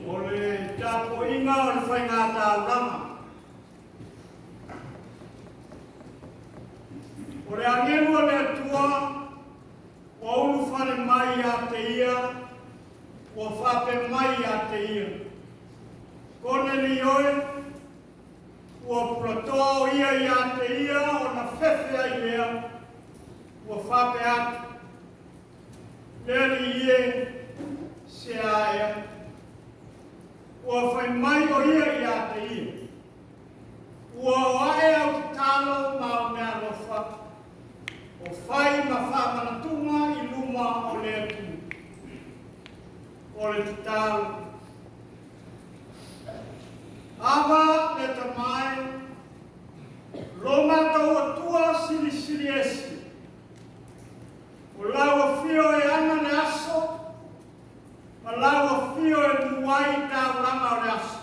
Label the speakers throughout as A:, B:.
A: O le tapuaiga o le faigataulaga. O le agelu a le Atua ua ulufale mai ia te ia, ua faapea mai ia te ia, Konelio e, ua pulatoa o ia ia te ia ona fefe ai lea, ua faapea atu, Le Alii e, se a ea? Ua fai mai o ia ia te ia, Ua o ae au tatalo ma au meaalofa, o fai ma faamanatuga i luma o le Atua. O le tatalo. Ava le Tama e, lo matou Atua Silisili Ese, o lau afio e ana le aso, ma lau afio e mu ai taulaga o le aso.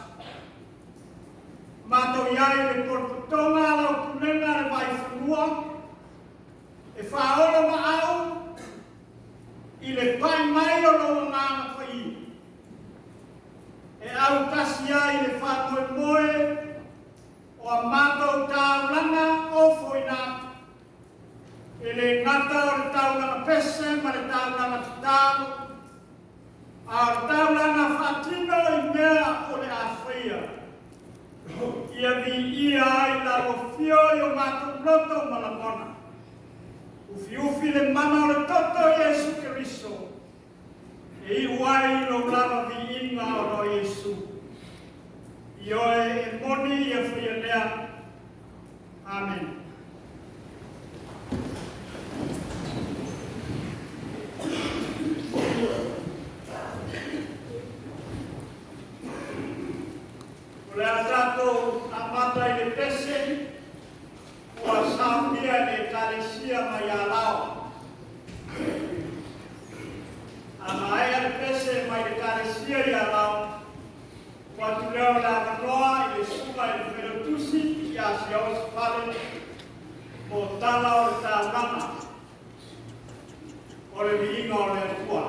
A: Matou i ai i le polopotoga a lau Pulega le Vaaifanua, e faaola maau i le pai mai o lou Agaga Paia, e autasi ai le faamoemoe o a matou taulaga ofoina atu, e le gata o le taulaga pese ma le taulaga tatalo, a o le taulaga faatino i mea o le a faia, ia viia ai lau afio i o matou loto ma lagona. Ufiufi le mana o le toto o Iesu Keriso, e iu ai i lou lava viiga ona o Iesu. Ioe, e moni ia faia lea. Amene. O le a tatou amata i le pese ua saunia e le Ekalesia mai Alao. A maea le pese mai le Ekalesia i Alao, tuu atu lea o le avanoa i le Susuga i le Failautusi ia Siaosi Fale mo tala o le taulaga o le viiga o le Atua.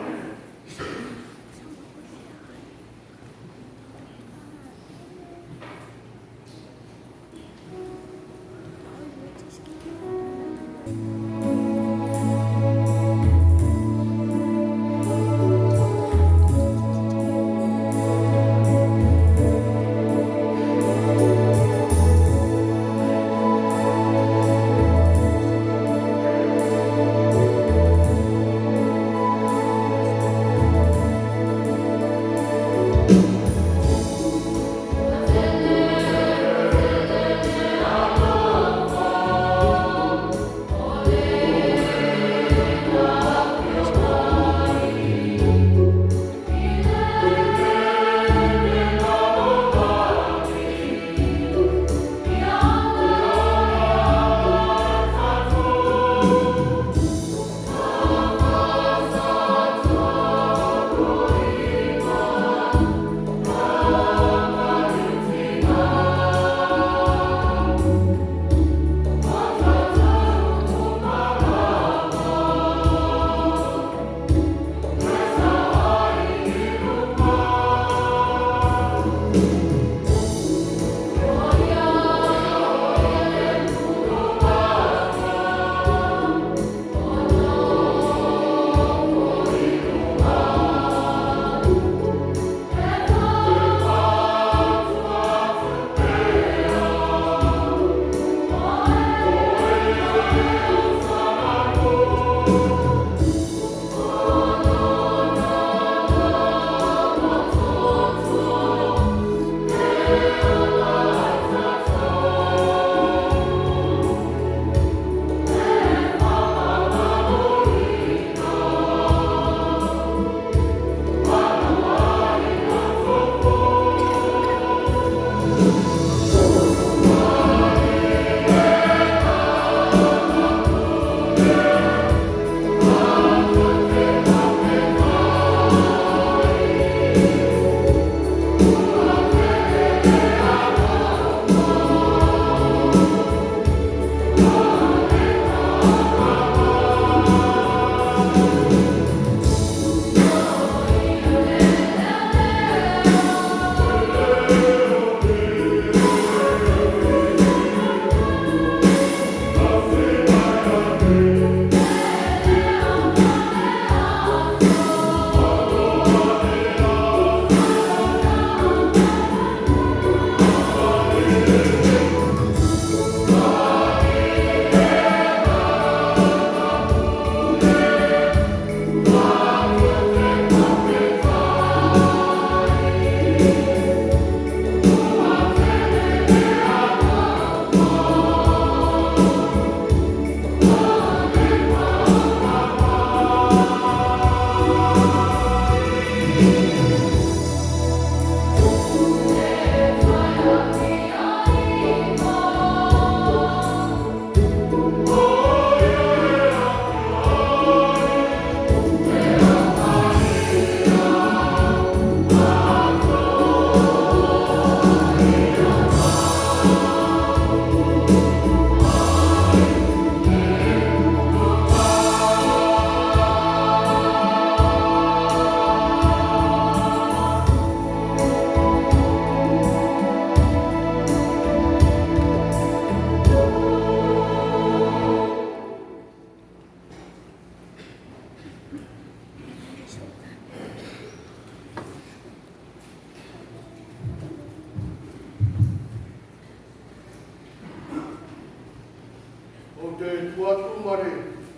B: te tu atu ma le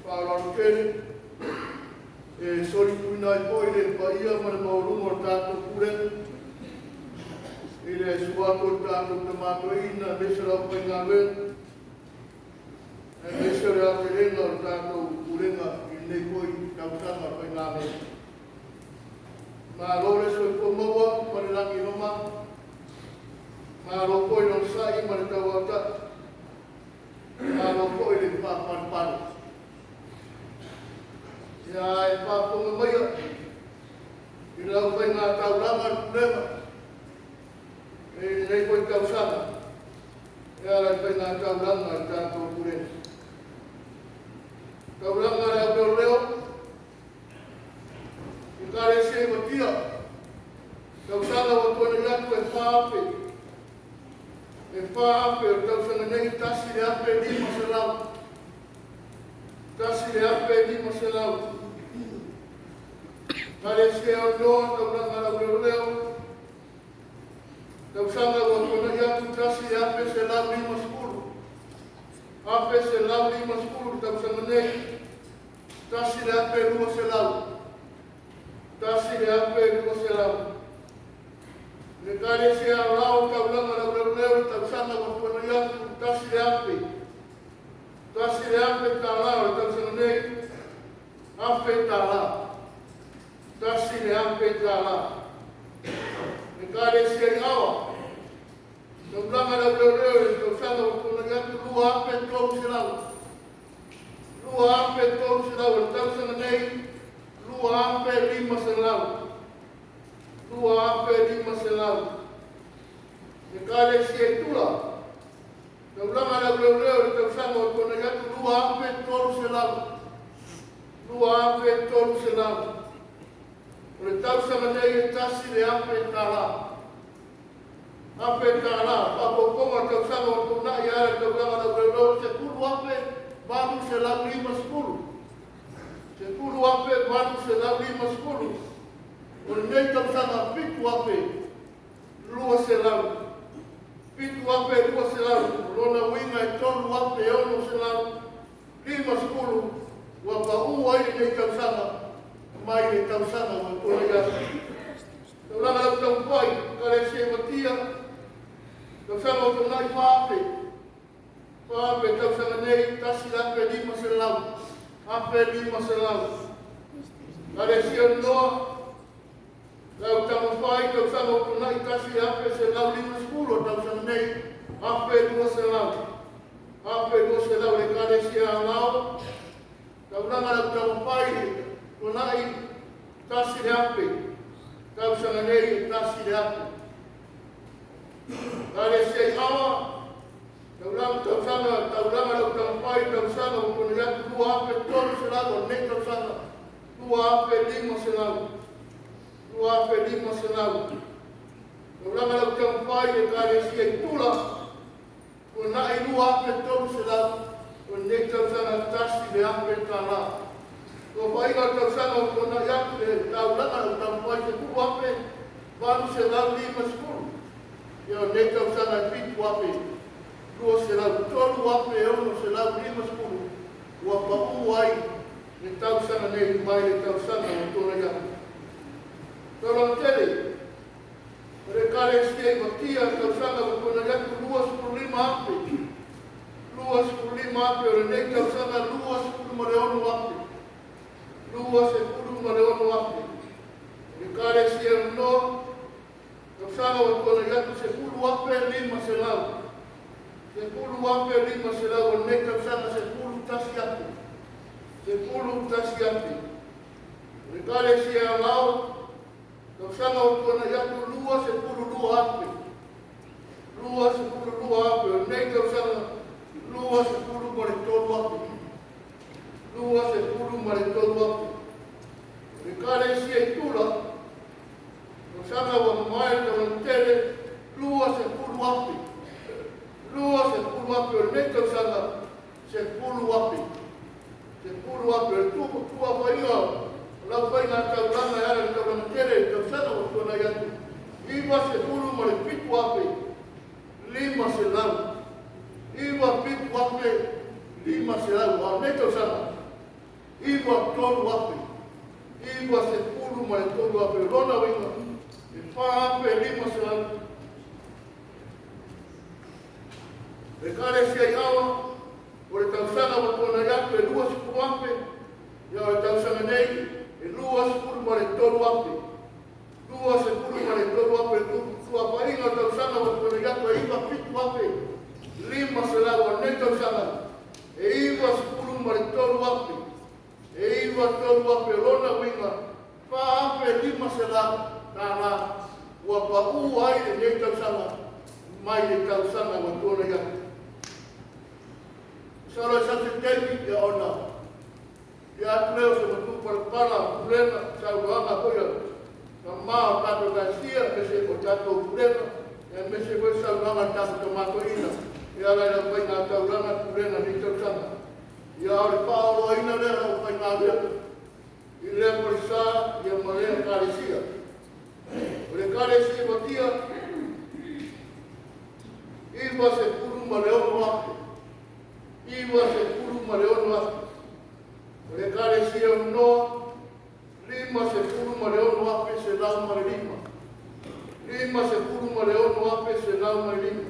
B: faaaloalo tele e solituina ai foi le paia ma le maualuga o le tatou pulega i le susu atu o le tatou Tama Toeaina aemaise le aufaigaluega aemaise o le aotelega o le tatou pulega i lenei foi tausaga faigamea. Malo le soifua maua ma le lagi e mama. Malo foi le onosai ma le tauaotai. Malo foi le faapalepale. Ia e faafofoga maia i le aufaiga taulaga le pulega i lenei foi tausaga e ala i faiga taulaga a le tatou pulega. Taulaga a le au leoleo, Ekalesia i Matia, tausaga ua tuanai atu e 4,000. E 4,000, o le tausaga nei 1500. 1500. Ekalesia o Noa, taulaga a le au leoleo, tausaga ua tuanai atu 1150. 1150, tausaga nei 1200. 1200. Le Ekalesia Alalao, taulaga a le au leoleo, le tausaga ua tuanai atu 1000. $1,000, o le tausaga nei $1,000. $1,000. Le Ekalesia i Aua, taulaga a le au leoleo, le tausaga ua tuanai atu 2300. 2300, o le tausaga nei 2500. 2500. Ekalesia i Tula, taulaga a le au leoleo, le tausaga ua tuanai atu 2300. 2300. O le tausaga nei e $1,000. $1,000. Faaopoopoga o tausaga ua tuanai ala i taulaga a le au leoleo 10,850. 10,850. O lenei tausaga 7,200. 7,200. O lona uiga e 3,650 ua pau ai lenei tausaga mai le tausaga ua tuanai atu. Taulaga lau taumafai, Ekalesia i Matia, tausaga ua tuanai 4,000. 4,000, tausaga nei 1,500. 1,500. Ekalesia Noa, lau taumafai, tausaga ua tuanai 1,150, tausaga nei 1,200. 1,200. Le Ekalesia Alalao, taulaga lau taumafai, tuanai 1,000, tausaga nei 1,000. Ekalesia i Aua, taulaga tausaga taulaga lau taumafai, tausaga ua tuanai atu 2,300, o lenei tausaga 2,500. 2,500. Taulaga lau taumafai le Ekalesia i Tula, tuanai 2,300, o lenei tausaga $1,000. Ua faiga o tausaga ua tuanai atu le taulaga lau taumafai 10,850. Ia o lenei tausaga 7,200, 3,650 ua pau ai le tausaga nei mai le tausaga ua tuanai atu. Taulaga tele, o le Ekalesia i Matia, tausaga ua tuanai atu 25,000. 25,000, o lenei tausaga 26,000. 26,000. Le Ekalesia Noa, tausaga ua tuanai atu 10,500. 10,500, o lenei tausaga 11,000. 11,000. O le Ekalesia Alalao, tausaga ua tuanai atu 22,000. 22,000, o lenei tausaga 23,000. 23,000. O le Ekalesia i Tula, tausaga ua mamae le taulaga tele 20,000. 20,000, o lenei tausaga 10,000. 10,000. O le tuafaiga o lau faiga taulaga e ala i le taulaga tele i le tausaga ua tuanai atu 97,500. 97,500. selau, a o lenei tausaga, 93 afe, 93 afe. O lona uiga, e 4500. Ekalesia i Aua, o le tausaga ua tuanai atu e 20 afe, ia o le tausaga nei e 23 afe. 23 afe. Tuafaiga o le tausaga ua tuanai atu e 97 afe 500, o lenei tausaga e 93 afe, e 93 afe. O lona uiga, $4500 ua pau ai lenei tausaga mai le tausaga ua tuanai atu. Masalo e sau se taimi ia ona ia atu lea o se matu palapala pulega saunoaga foi a tamā o tatou Ekalesia aemaise o tatou pulega, aemaise foi saunoaga a tatou tamā toeaina e ala i le aufaiga taulaga pulega nei tausaga. Ia, o le faaoloaina lea o le aufaigaluega i lea falesa ia ma lea Ekalesia. O le Ekalesia Vatia, 96 afe, 96 afe. O le Ekalesia o Noa, 56 afe 105, 56 afe 105.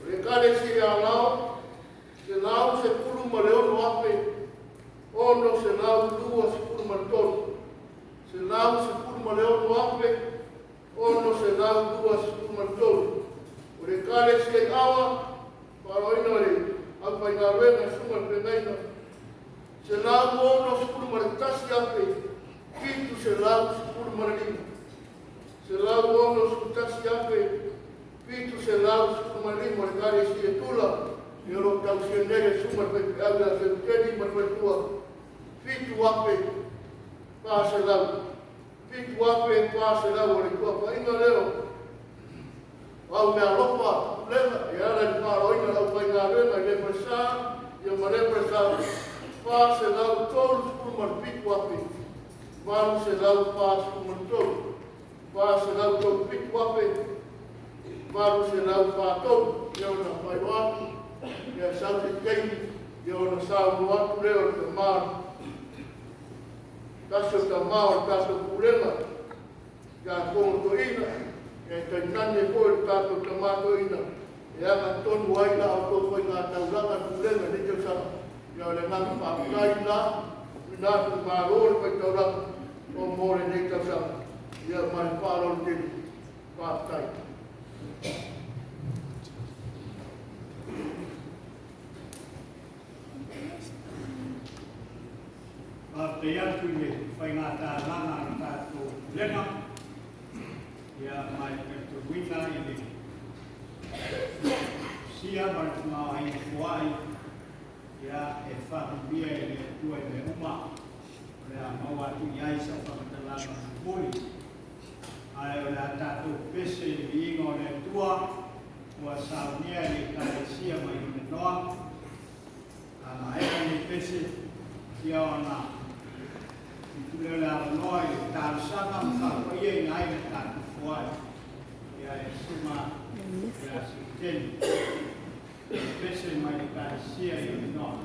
B: O le Ekalesia Alao, 116 623, 116 623. O le Ekalesia i Aua, faaloina o le aufaigaluega susuga i le feagaiga, 161 715, 161 715. O le Ekalesia Tula e o lo o tausia nei e susuga i le faifeau ia Seuteni ma le faletua, 7400, 7400. O le tuafaiga lea o au meaalofa pulega e ala i le faaloina o le aufaigaluega i le falesa ia ma le falesa, 437 843, 437 843. Ia ona faailoa atu ia sau se taimi ia ona saunoa atu lea o le tamā tasi o tamā o le tatou pulega ia Togo Toeaina, ia tainane foi le tatou tamā toeaina e aga tonu ai la outou faiga taulaga pulega nei tausaga. Ia o le agaga faafetai la ina atu malo le faitaulaga o mo lenei tausaga. Ia ma le faaaloalo tele, faafetai.
A: Faafetai atu i le faigatalaga a le tatou pulega ia ma e talitonuina i le sia ma le tamaoaiga foai ia e faamanuia e le Atua i mea uma o le a maua atu i ai sau faamatalaga mulimuli. Ae o le a tatou pese i le viiga o le Atua ua saunia e le Ekalesia mai Onenoa. A maea nei pese ia ona tuutuu lea o le avanoa i le talosaga ma faapaiaina ai le tatou foai ia e susuga ia Seuteni. Pese mai le Ekalesia i Onenoa.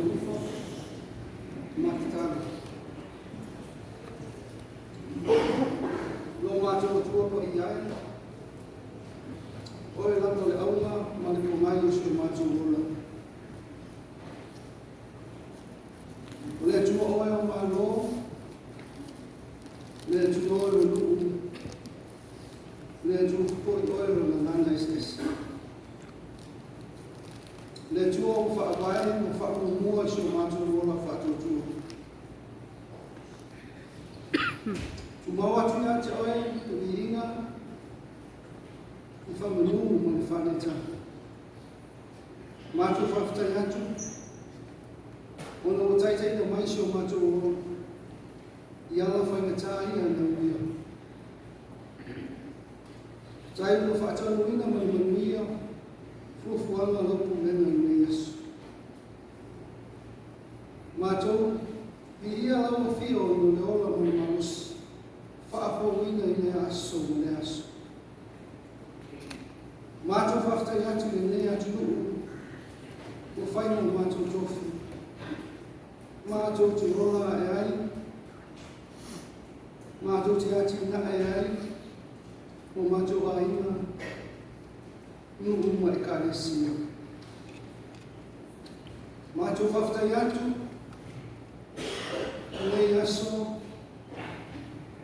C: 99 ma tatalo. Lo matou Atua paia e, Oe lava o le auga ma le pomai o si o matou ola. O le Atua Oe o Malo, le Atua Oe o nuu, le Atua foi Oe o gagana eseese. Le Atua ua faavae ma faamuamua i si o matou ola faatuatua. Tumau atu ia te Oe le viiga, le faamanu ma le faaletaga. Matou faafetai atu ona ua taitaiina mai si o matou ola i ala faigata ia na uia. Faafetai ua faataunuuina ma le manuia fuafuaga o lau pulega i lenei aso. Matou viia lau afio ona o le ola ma le malosi faafouina i lea aso ma lea aso. Matou faafetai atu i lenei atunuu ua fai ma matou tofi. Matou te ola ae ai, matou te atinae ai o matou aiga, nuu ma ekalesia. Matou faafetai atu i lenei aso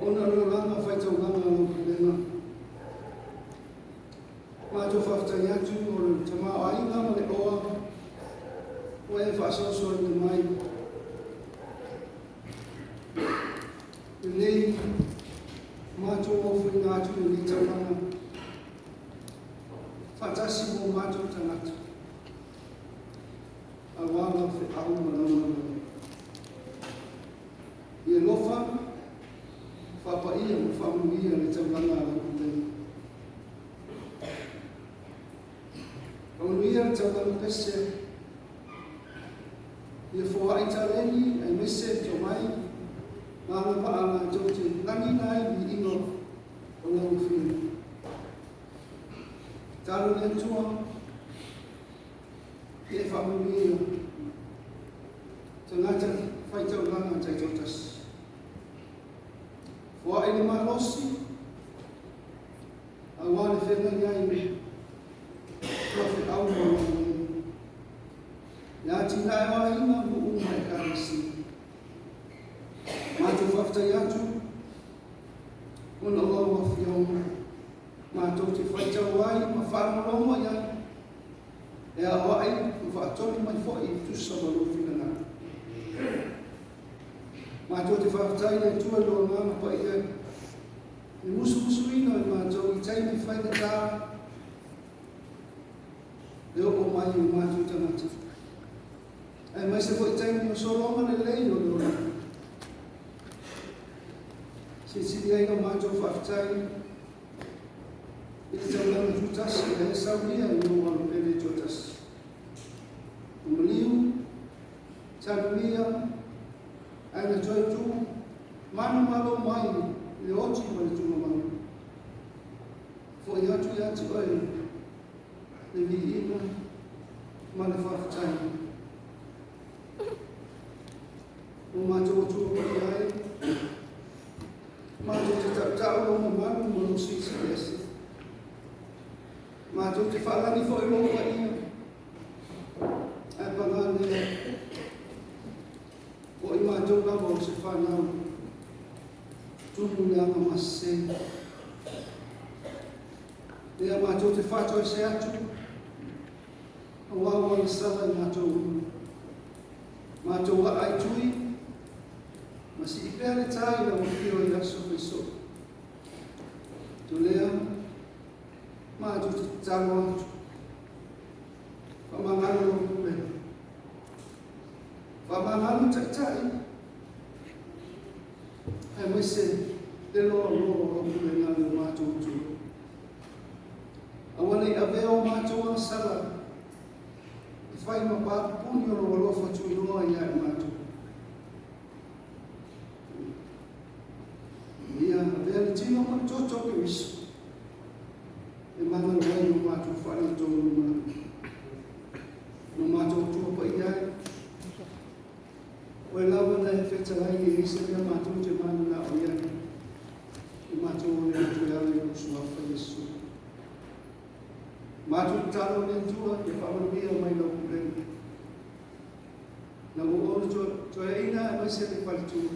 C: ona o le olaga faitaulaga o lau pulega. Matou faafetai atu o le tamaoaiga ma le oa ua e faasoasoaina mai lenei matou ofoina atu i lenei taulaga faatasi mo matou tagata aua lau feau ma lau galuega. Ia alofa, faapaia ma faamanuia le taulaga a lau pulega. Faamanuia le taulaga pese, ia foai taleni aemaise le tomai ma agavaa latou te lagiina ai viiga o lau Afioga. Tatalo le Atua, ia e faamanuia tagata faitaulaga taitoatasi. Foai le malosi, aua le feagai ai ma feau ma galuega. Le atinae o aiga, nuu ma ekalesia. Matou faafetai atu ona o lau Afioga matou te faitau ai ma faalogologo i ai e aoai ma faatonu mai foi e tusa ma lou finagalo. Matou te faafetai i le Atua i lou Agaga Paia i le musumusuina o i matou i taimi faigata le oo mai o matou tagata, aemaise foi taimi o sologa lelei o le olaga. Silisili ai la matou faafetai i le taulaga tutasi a e saunia i lou Alo pele toatasi. O maliu, taluia, ae na toe tu manumalo mai i le oti ma le tugamau. Foi atu ia te oe le viiga ma le faafetai. O matou Atua paia e, matou te tautau lou mamalu ma lou silisili ese. Matou te faalagi foi lou paia, ae paga lea, o i matou lava o se fanau tumu le aga masese. Lea matou te faatoese atu, aua ua agasala i matou uma. Matou aa i tui, ma sii pea le tā i lau afio i aso faisoo. To lea, matou te tatalo atu, faamagalo lau pulega. Faamagalo taitai, aemaise le loaloa o lau pulega i o matou itu. Aua ne i avea o matou agasala e fai ma papupuni o lou alofa tuiloa ia i matou. Ia avea le tino ma le toto o Keriso e magalo ai o matou faaletonu ma no matou Atua paia e. Oe lava na e fetalai e leai se mea matou te mananao i ai, e matou ole atu e ala i lou Suafa Iesu. Matou tatalo i le Atua ia faamanuia mai lau pulega, lau auauna toeaina aemaise le faletua,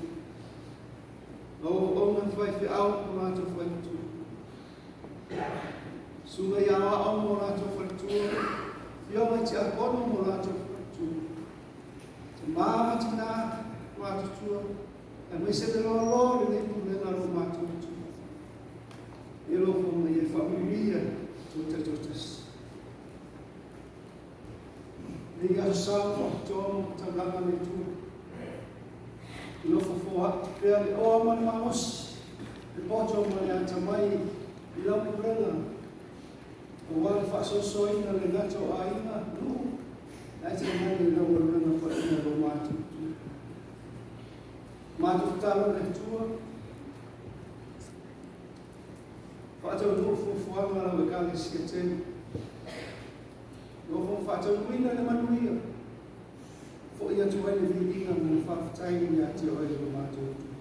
C: lau auauna faifeau ma latou faletua, susuga i aoao ma latou faletua, afioga i tiakono ma latou faletua, tama ma tina matutua, aemaise le loaloa o lenei pulega a lo matou Atua. Ia alofa mai e faamanuia tou taitoatasi. Nei aso sa o faapitoa mo taulaga le Atua. Nofo foai pea le oa ma le malosi, le poto ma le atamai i lau pulega, aua le faasoasoaina le gata o aiga, nuu, ae tainane lau galuega paia lo matou Atua. Matou tatalo i le Atua, faataunuu fuafuaga a lau Ekalesia tele. Nofo ma faataunuuina le manuia, fo'i atu ai le viiga ma le faafetai ia te oe lo matou Atua.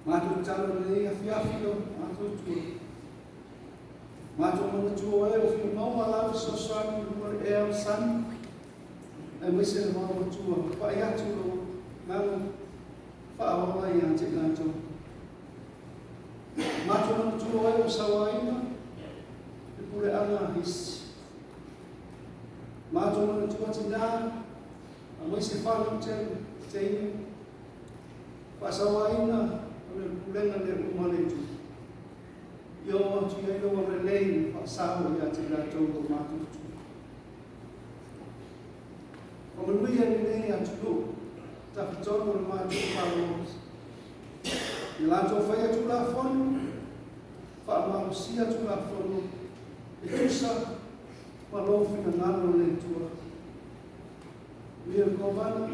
C: Matou tatalo i lenei afiafi lo matou Atua. Matou manatua oe o fia maua lau fesoasoani i luga o le ea o le sami, aemaise le vaomatua, papai atu lou agaga faaola ia te i latou. Matou manatua oe o sauaina le puleaga a isi. Matou manatua tinā, aemaise fanau tele, teine, faasauaina o le pulega le uma le Atua. Ia oo atu i ai lou agalelei faasao ia te i latou o matou Atua. Faamanuia lenei atunuu, tafatolu o le matou Malo. Ia latou faia Tulafono, faamalosia Tulafono, e tusa ma lou finagalo le Atua. Ia le Kovana,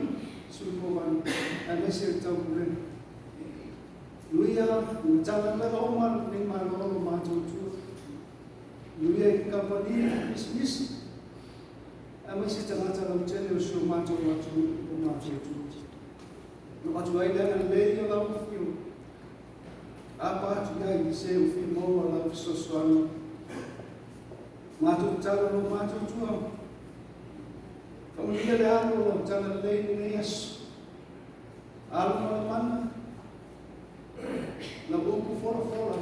C: Sui Kovana, aemaise le Taupulega. Nuia i Matagaluega uma lenei Malo lo matou Atua. Nuia i kamupani, pisinisi, aemaise tagata lautele o si o matou atunuu o matou Atua. No atu ai le agalelei o lau afio. Apa atu i ai i se o fia maua lau fesoasoani. Matou tatalo lo matou Atua. Faamanuia le alu o lau tagalelei i lenei aso. Alu ma le mana, lau upu folafola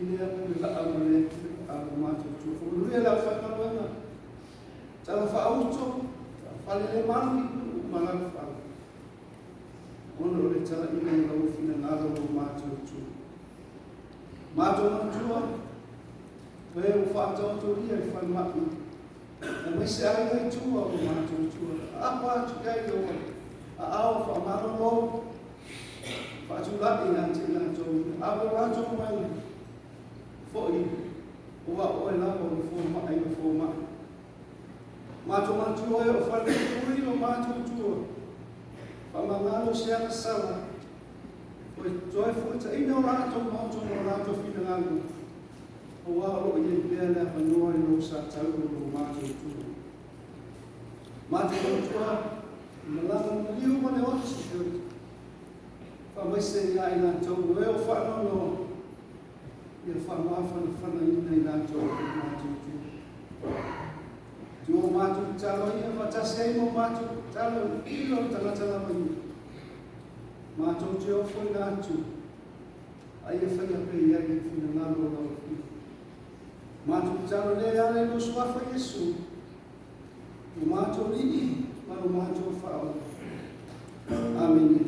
C: i lea pule laau ma lea pule paau o matou Atua. Faamanuia le aufaigaluega, tala faauto, faafalelemalu i nuu ma alaalafaga, ona o le talaiga o lau finagalo o matou Atua. Matou manatua, o e ua faataotolia i falemai, aemaise aiga i tua o matou Atua. Aapa atu i ai lau aao faamalolo, faatulai ia te i latou, ave o latou mai foi, aua o oe lava o le fomai o fomai. Matou manatua e o falepuipui o matou Atua, faamagalo se agasala, toe toe fuataina o latou maoto ma o latou finagalo, aua o lo o i ai pea le avanoa i lou sa tau o lo matou Atua. Matou manatua, malaga maliu ma le oti, faamaise ia i latou o e o faanoanoa, ia faamafanafanaina i latou o matou Atua. Tu o matou tatalo ia faatasi ai ma matou tatalo i lo tagata lava ia. Matou te ofoina atu, a ia faia pea i ai le finagalo o lau Afioga. Matou tatalo lea e ala i lou Suafa Iesu, lo matou Alii ma lo matou Faaola. Amene.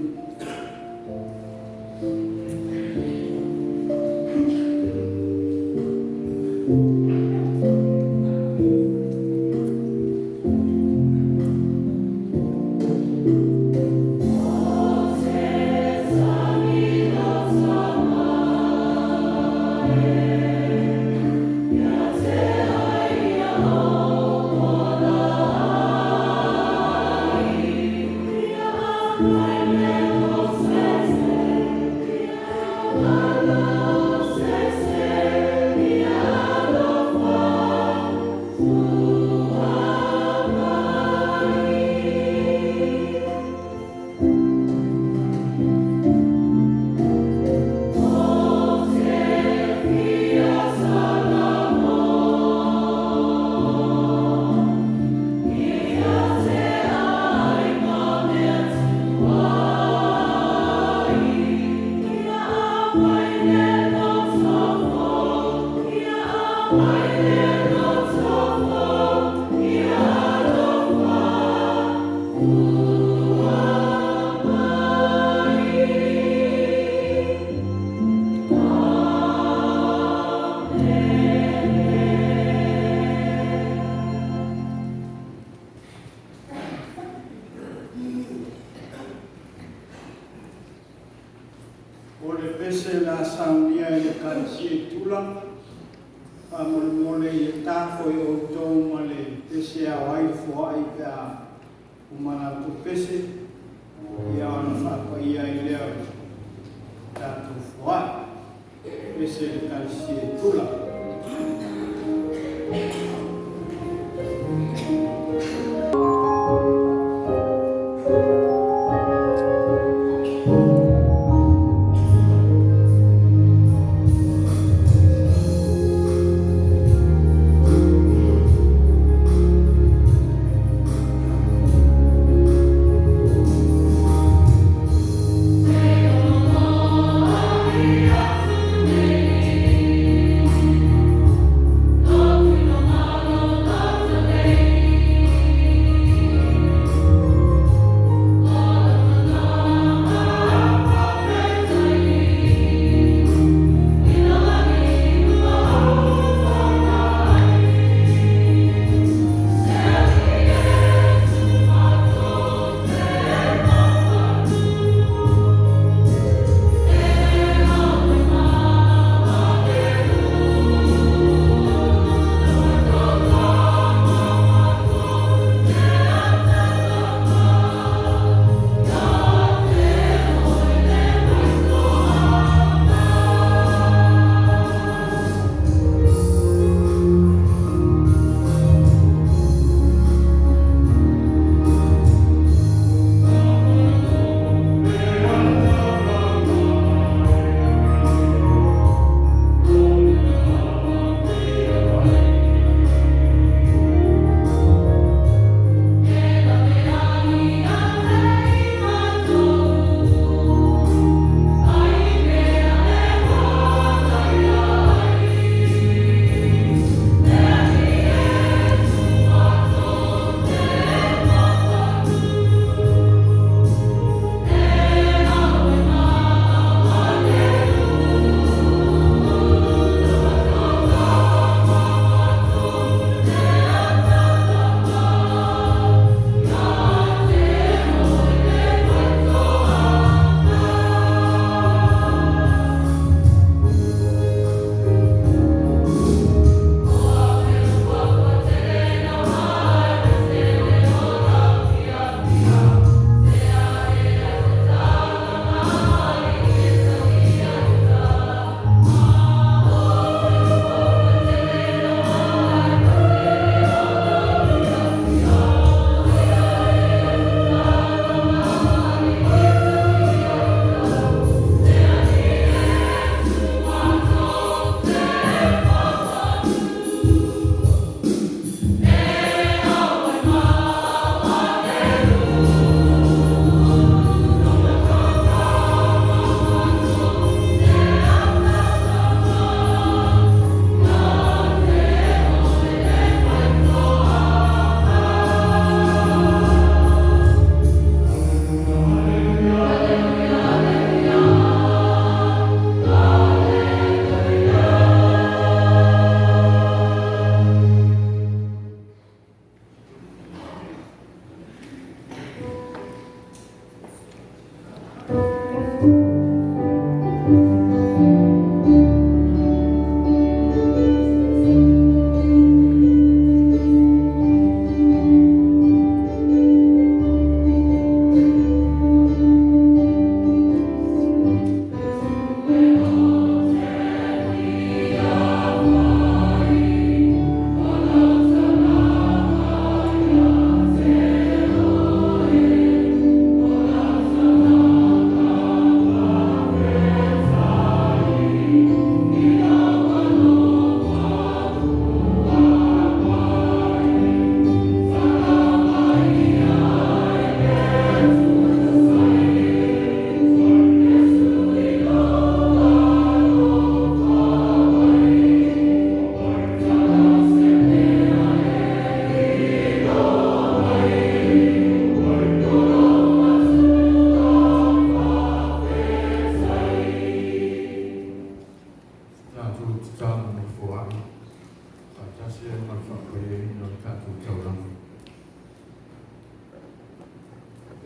A: O le pese la saunia e le Ekalesia i Tula, faamolemole ia ta foi outou ma le pese e ao ai le foai pe a uma la outou pese, ia ona faapaia ai lea o le tatou foai. Pese le Ekalesia i Tula.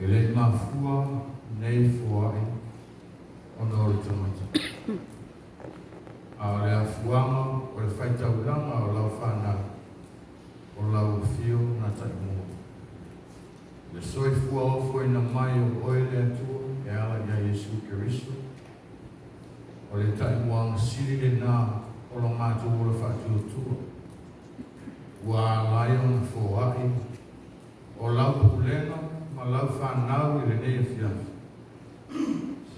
D: E le mafua nei foai ona o le tagata. A o le afuaga o le faitaulaga o lau fanau, o lau afio na taimua. Le soifua ofoina mai o oe le Atua e ala ia Iesu Keriso, o le taimuaga sili lenā o lo matou ola faatuatua, ua ala ai ona foai o lau pulega ma lau fanau i lenei afiafi.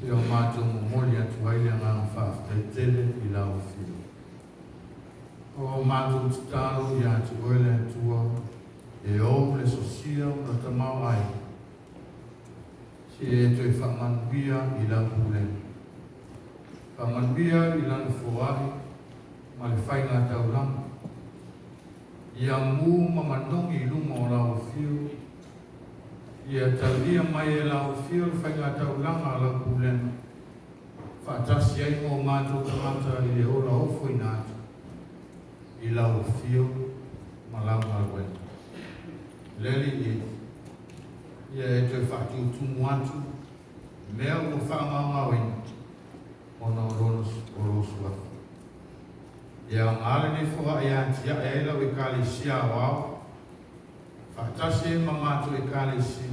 D: Se o matou momoli atu ai le agaga faafetai tele i lau afio. O matou tatalo ia te oe le Atua, e ou le sosia ma le tamaoaiga, se e toe faamanuia i lau pulega. Faamanuia i lana foai ma le faigataulaga. Ia mu ma manogi i luma o lau afio, ia talia mai e lau afio le faigataulaga a lau pulega, faatasi ai ma o matou tagata i le ola ofoina atu i lau afio ma lau galuega. Le Alii e, ia e toe faatutumu atu mea ua faagaogaoina ona o lona o lou suafa. Ia aoga lenei foai e atiae ai lau Ekalesia aoao, faatasi ai ma matou Ekalesia,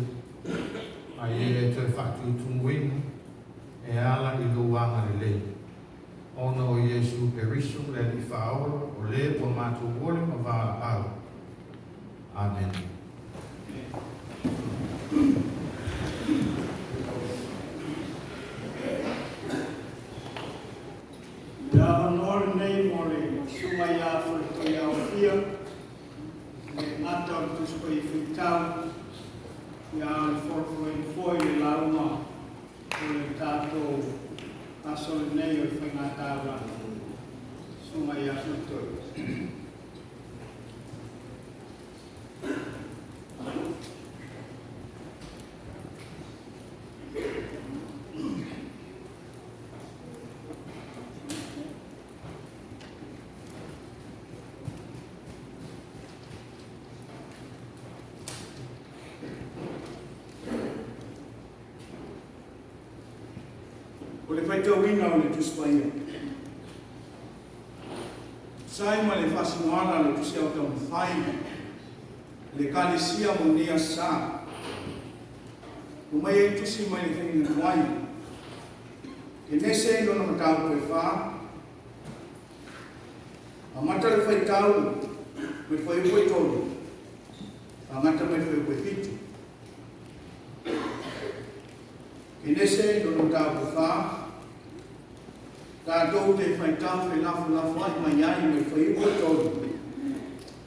D: a ia e toe faatutumuina e ala i lou agalelei, ona o Iesu Keriso le Alii Faaola o lē ua matou ole ma valaau. Amene.
A: Le avanoa lenei mo le susuga ia Faletoi Aofia, le gata o le Tusi Paia Faitau, ia a o le folafolaina foi le lauga o le tatou aso lenei o le faigataulaga. Susuga ia Faletoi.
E: O le faitauina o le Tusi Paia. Sai ma le faasinoala le Tusi au taumafai le Ekalesia mo lenei aso sa. Ua mai ai tusi mai le faiga tuai. Kenese i lona mataupu e 4. Amata le faitau mai le fuaiupu e 3. Faagata mai le fuaiupu e 7. Kenese i lona mataupu e 4. Tatou te faitau felafolafoai mai ai mai le fuaiupu e 3.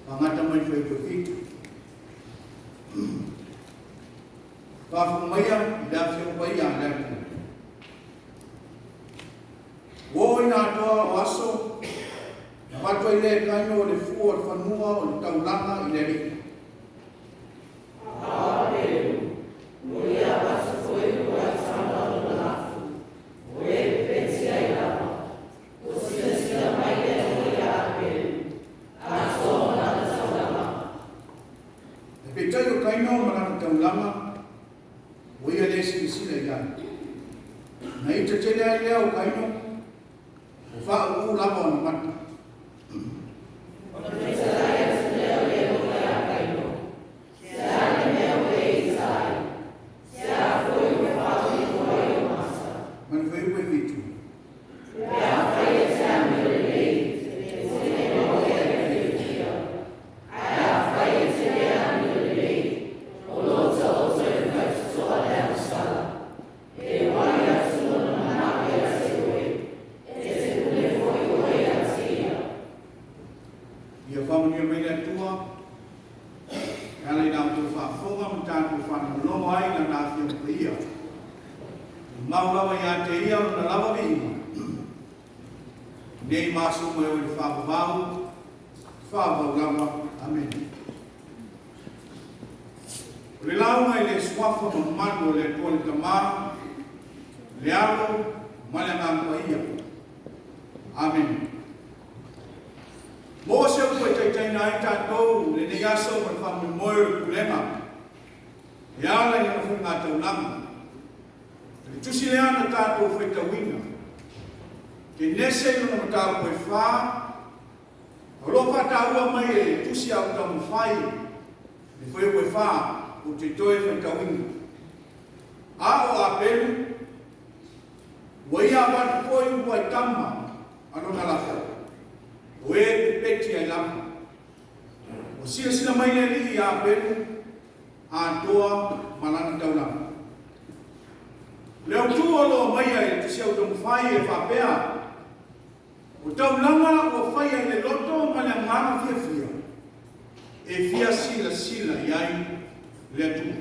E: Faagata mai le fuaiupu e 7. Faafofoga maia i le Afioga Paia a le Atua. Ua oo ina atoa o aso, na avatu ai lea e Kaino o le fua o le fanua o le taulaga i le Alii. Peitai o Kaino ma lana taulaga, ua ia le silasila i ai. Na ita tele ai lea o Kaino, o faauu lava ona mata. Ma le fuaiupu e 7. Ia faamanuia mai le Atua, e ala i la outou faafofoga ma tatou faalogologo ai i lana Afioga Paia. Tumau lava ia te ia lona lava viiga. Nei ma aso uma e oo i le faavavau, faavavau lava. Amene. O le lauga i le suafa mamalu o le Atua le Tama, le Alo ma le Agaga Paia. Amene. Mo se upu e taitaina ai tatou lenei aso ma le faamoemoe o le pulega e ala i lana faigataulaga. Le tusi lea na tatou faitauina, Kenese i lona mataupu e fa, o lo o faataua mai e le tusi a o taumafai le fuaiupu e fa ou te toe faitauina. A o Apelu, ua ia avatu foi uluai tama a lona lafo, o e pepeti ai lava. Ua silasila mai le Alii ia Apelu, atoa ma lana taulaga. O le autu o lo o aumaia i le tusi autaumafai e faapea, O taulaga ua faia i le loto ma le agaga fiafia e fia silasila i ai le Atua.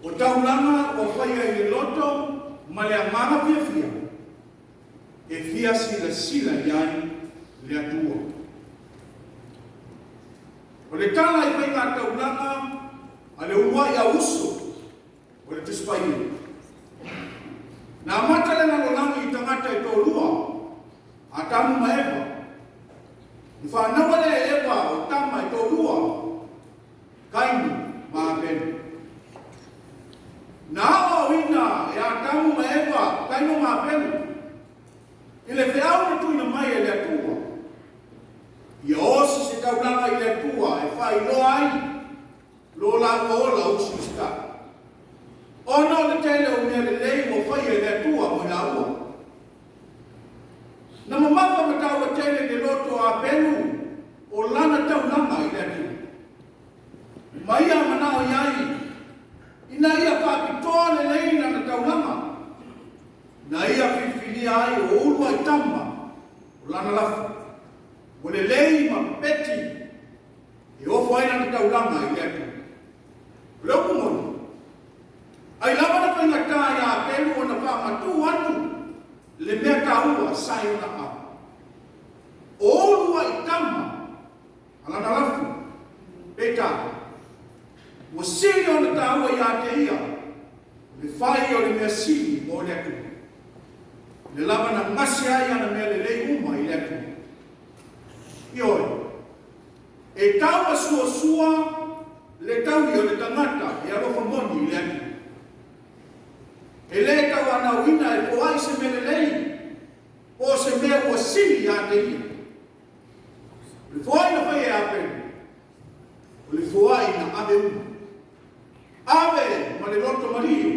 E: O taulaga ua faia i le loto ma le agaga fiafia e fia silasila i ai le Atua. O le tala i faiga taulaga a le uluai au uso o le Tusi Paia. Na amata le lalolagi i tagata e toalua, Atamu ma Eva. Na fanaua lea e Eva o tama e toalua, Kaini ma Abelu. Na aoaoina e Atamu ma Eva, Kaino ma Abelu, i le feau na tuuina mai e le Atua, ia osi se taulaga i le Atua e faailoa ai lo lāua ola usiusitaʻi, ona o le tele o mea lelei ua faia e le Atua mo i lāua. Na mamafa ma taua tele i le loto o Apelu o lana taulaga i le Atua. Ma ia manao i ai, ina ia faapitoa lelei lana taulaga, na ia filifilia ai o uluai tama o lana lafo, ua lelei ma pepeti e ofo ai lana taulaga i le Atua. O le upu moni, ai lava na faigata ia Apelu ona faamatuu atu le mea taua sa i ona aao. O uluai tama a lana lafo, peitai, ua sili ona taua ia te ia le fai o le mea sili mo le Atua. Le lava na gase ai ana mea lelei uma i le Atua. Ioe, e tau masuasua le taui o le tagata e alofa moni i le Atua. E le tauanauina e foai se mea lelei po o se mea ua sili ia te ia. O le foai na faia e Apelu, o le foai na ave uma. Ave ma le loto malie.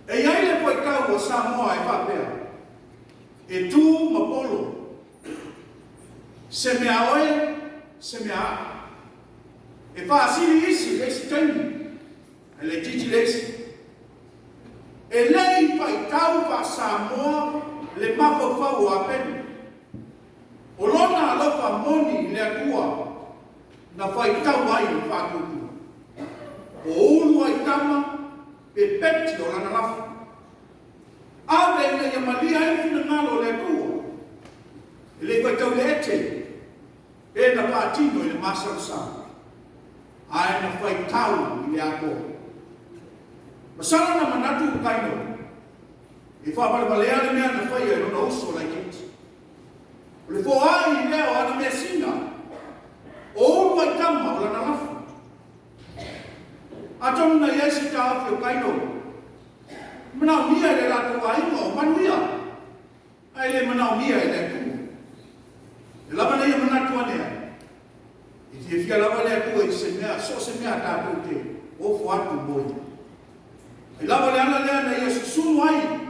E: E i ai le fuaitau a Samoa e faapea, e tu ma polo, se mea oe, se mea aʻu. E faasili isi le isi taimi, ae laitiiti le isi. E le i faitau faa-Samoa le mafaufau o Apelu. O lona alofa moni i le Atua na faitau ai le faatuatua. O uluai tama pepeti o lana lafo. Ave ina ia malie ai le finagalo o le Atua. E le i faitau le ete pe na faatino i le masalosalo, ae na faitau i le atoa. Masalo na manatu o Kaino e faavalevalea le mea na faia e lona uso laitiiti. O le foai lea o ana measina, o uluai tama o lana lafo. Atonu na i ai se taofi o Kaino, manaomia e le latou aiga o manuia, ae le manaomia e le Atua. E lava na ia manatu ane ai, e fiafia lava le Atua i se mea, so o se mea a tatou te ofo atu mo ia. Ai lava le ala lea na ia susunu ai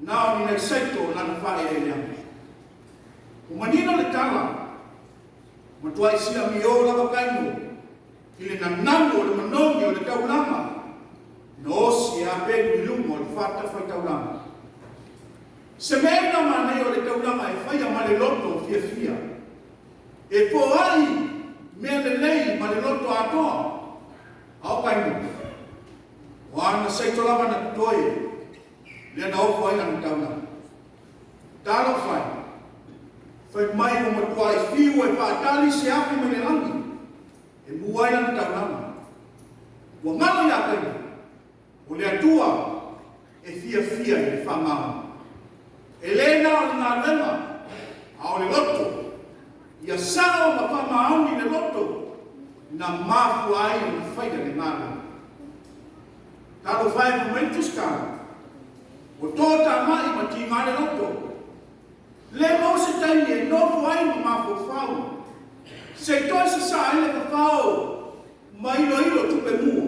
E: na o ni nai saito o lana faaeleeleaga. Ua manino le tala, matuai siamio lava Kaino i le nanamu o le manogi o le taulaga na osi e Apelu i luga o le fatafaitaulaga. Se mea na manaia o le taulaga e faia ma le loto fiafia, e foai mea lelei ma le loto atoa. A o Kaino, o ana saito lava na totoe, lea na ofo ai lana taulaga. Talofa e, fai mai ua matuai fiu e faatali se afi mai le lagi e mu ai lana taulaga. Ua galo ia Kaino, o le Atua e fiafia i le faamaoni. E le na o le galuega, a o le loto. Ia sao ma faamaoni le loto na mafua ai ona faia le galuega. Talofa e, fai mai le Tusi Tala, ua toatama'i ma tigā le loto, lē maua se taimi e nofo ai ma mafaufau, se i toe sasaa ai le fafao ma iloilo tupe mua,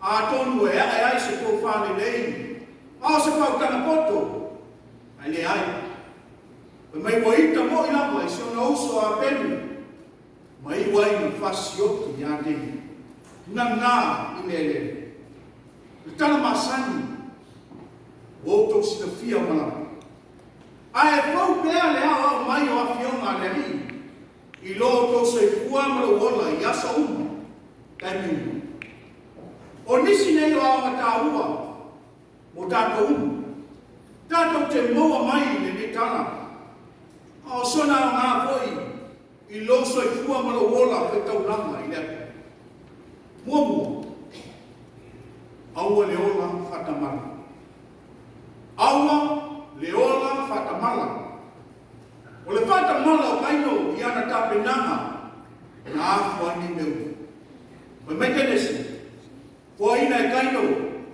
E: atonu e a'e ai se tofa lelei a o se faautaga poto, ae leai. Fai mai ua ita mo'i lava i si ona uso a Apelu ma iu ai ina fasioti ia te ia. Nanā i le eleele. O le tala masani ua outou silafia uma lava. Ae fou pea le aoao mai o Afioga a le Alii i lo outou soifua ma lou ola i aso uma, taimi uma. O nisi nei o aoga taua mo tatou uma, tatou te maua mai i lenei tala, a o sona aoga foi i lou soifua ma lou ola faitaulaga i le Atua. Muamua, aua le ola faatamala. Aua le ola faatamala. O le faatamala o Kaino i ana tapenaga na afua ai nei mea uma. Fai mai Kenesi, Foaina e Kaino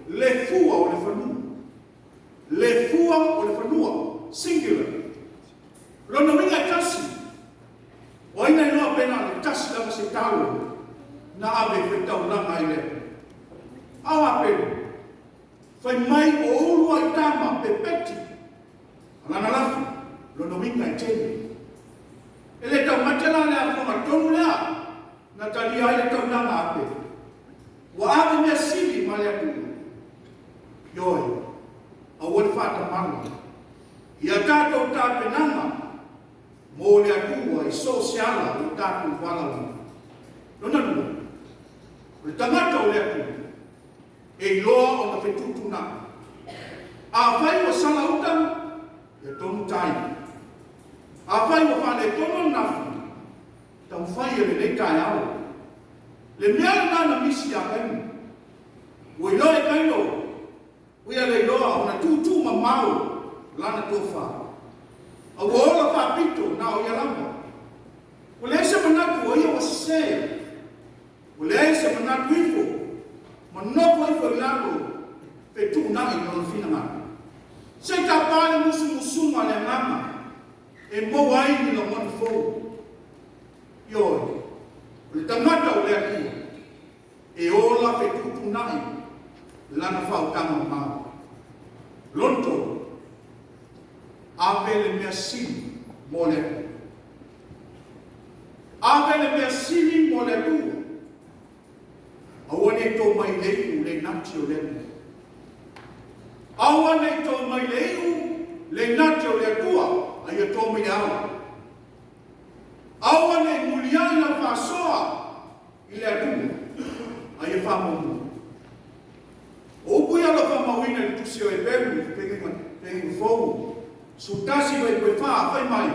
E: le fua o le fanua. Le fua o le fanua, singular. Lona uiga e tasi. O ai na iloa pe na o le tasi lava se talo na ave e faitaulaga ai le Atua? A o Apelu, fai mai o uluai tama pepeti a lana lafo, lona uiga e tele. E le taumate la le afuaga tonu lea na talia ai le taulaga a Apelu. Ua ave mea sili ma le Atua. Ioe, aua le faatamala i a tatou tapenaga mo le Atua i so o se ala ua tatou valaauina. Lona lua, o le tagata o le Atua, e iloa ona fetuutuunai. Afai ua sala uta, ia tonu tai. Afai ua faaletonu ananafi, taumafai e lelei taeao. Le mea lena na misi ia Kaino. Ua iloa e Kaino, ua ia le iloa ona tuutuu mamao lana tofa. A ua ola faapito na o ia lava. Ua leai se manatu o ia ua sese. Ua leai se manatu ifo ma nofo ifo i lalo fetuunai lona finagalo. Se i tapa le musumusuga a le agaga e maua ai ni lagona fou. Ioe, o le tagata o le Atua, e ola fetuutuunai lana faautaga mamao. Lona tolu, ave le mea sili mo le Atua. Ave le mea sili mo le Atua. Aua ne i tō mai le iu le inati o le Atua. Aua ne i tō mai le iu le inati o le Atua, a ia tō mai le ao. Aua ne i muliai lau faasoa i le Atua, a ia faamuamua. O upu ia o lo o faamauina i le Tusi o Heperu i le Feagaiga Fou, 11 fuaiupu 4, fai mai,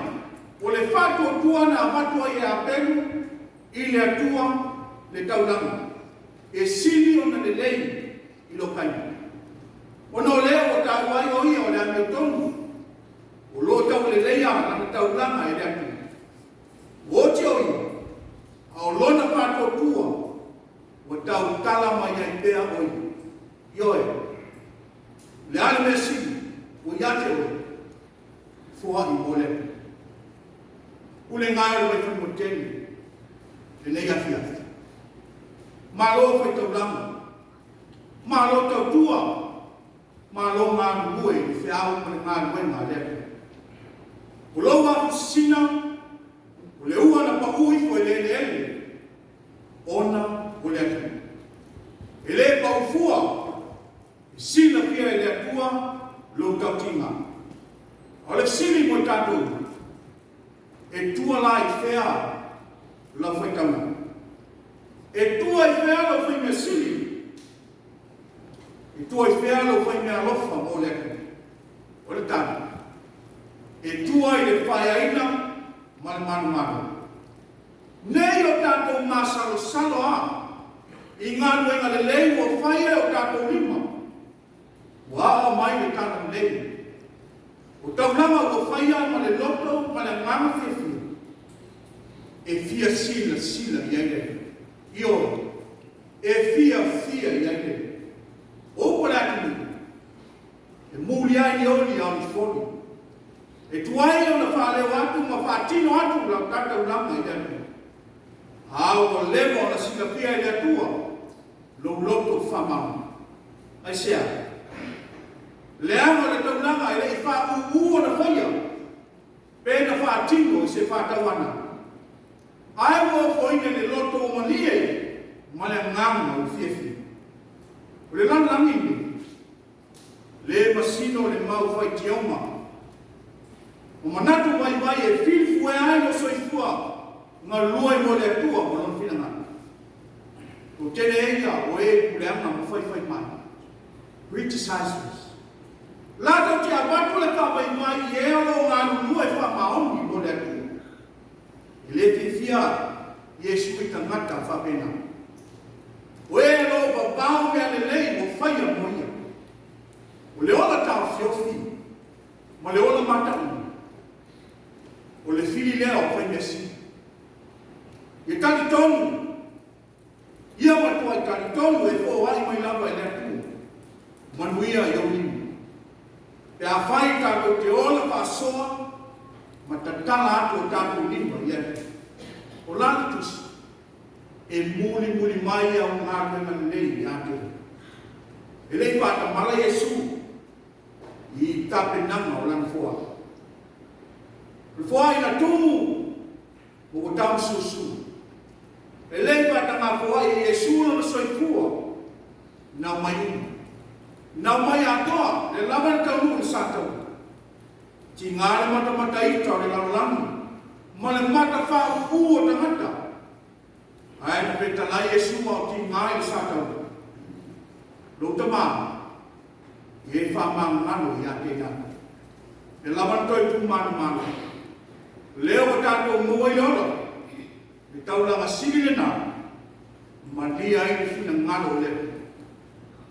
E: O le faatuatua na avatu ai e Apelu i le Atua le taulaga, e sili ona lelei i lo Kaina. Ona o lea ua taua ai o ia o le amiotonu, o lo o tauleleia lana taulaga e le Atua. Ua oti o ia, a o lona faatuatua ua tautala mai ai pea o ia. Ioe, o le a le mea sili ua ia te oe, foai mo le Atua. Pulega e o le Vaifanua tele lenei afiafi. Malo faitaulaga, malo tautua, malo galulue i le feau ma le galuega a le Atua. O lou afusina, o le ua na pau ifo i le eleele, ona o le Atua. E le pau fua, e silafia e le Atua lou tautiga. A o le fesili mo i tatou, e tua la i fea lau faitauga? E tua i fea lau faimea sili? E tua i fea lau faimea alofa mo le Atua? O le tali, e tua i le faeaina ma le manumalo. Nei o tatou masalosalo a i galuega lelei ua faia e o tatou lima, ua aoao mai le talalelei. O taulaga ua faia ma le loto ma le agaga fiafia, e fia silasila i ai le Atua. Ioe, e fiafia i ai le Atua. aolifoli. E tuai ona faaleo atu ma faatino atu lau ta taulaga i le Atua. A ua leva ona silafia e le Atua lou loto faamaoni. Aisea? Leaga o le taulaga e le i faaūū ona faia pe na faatino i se faatauana, ae ua ofoina i le loto ua malie ma le agaga ua fiafia. O le lalolagi lenei, le masino le mau faitioga ma manatu vaivai e filifuea ai lou soifua galue mo le Atua ma Lona finagalo. Toatele ia o e i puleaga ma faifai mai, criticizers, latou te avatu le faavaivai i e o lo o galulue faamaoni mo le Atua. E le fiafia Iesu i tagata faapena. O e o lo o vavao mea lelei ua faia mo ia. O le ola taofiofi ma le ola mataua, o le fili lea o faimeasili. Ia talitonu, ia matuai talitonu e foai mai lava e le Atua manuia i ou lima. Pe afai tatou te ola faasoa ma tatala atu o tatou lima i le Atua. O la le tusi, e mulimuli mai au galuega lelei ia te oe. E le i faatamala Iesu i tapenaga o lana foai. O le foai na tumu ma ua taumasusu. E le i faatagafoai e Iesu lona soifua na aumai uma. Na aumai atoa le lava le taunuu i le sataua. Tiga le matamata ita o le lalolagi ma le matafaaupū o tagata. Ae na fetalai Iesu a o tiga i le sataua. Lou Tama, ia e faamagalo ia te ia. E lava na toe tumanumanu. Lea ua tatou maua i le ola, le taulaga sili lena, malia ai le finagalo o le Atua.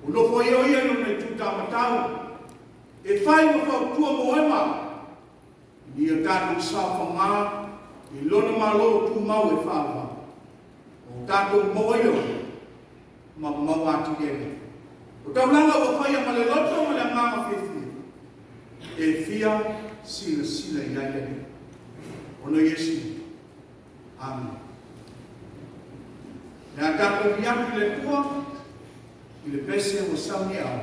E: Ua nofoia o ia i lona itu taumatau, e fai ma fautua mo oe ma au, ina ia tatou saofaga i lona Malo tumau e faavavau. O tatou maua ai le ola, ma maua atili ai le O taulaga ua faia ma le loto ma le agaga fiafia, e fia silasila i ai le Alii. Ona Iesu. Amene. Le a tatou ui atu i le Atua i le pese ua sauni e au.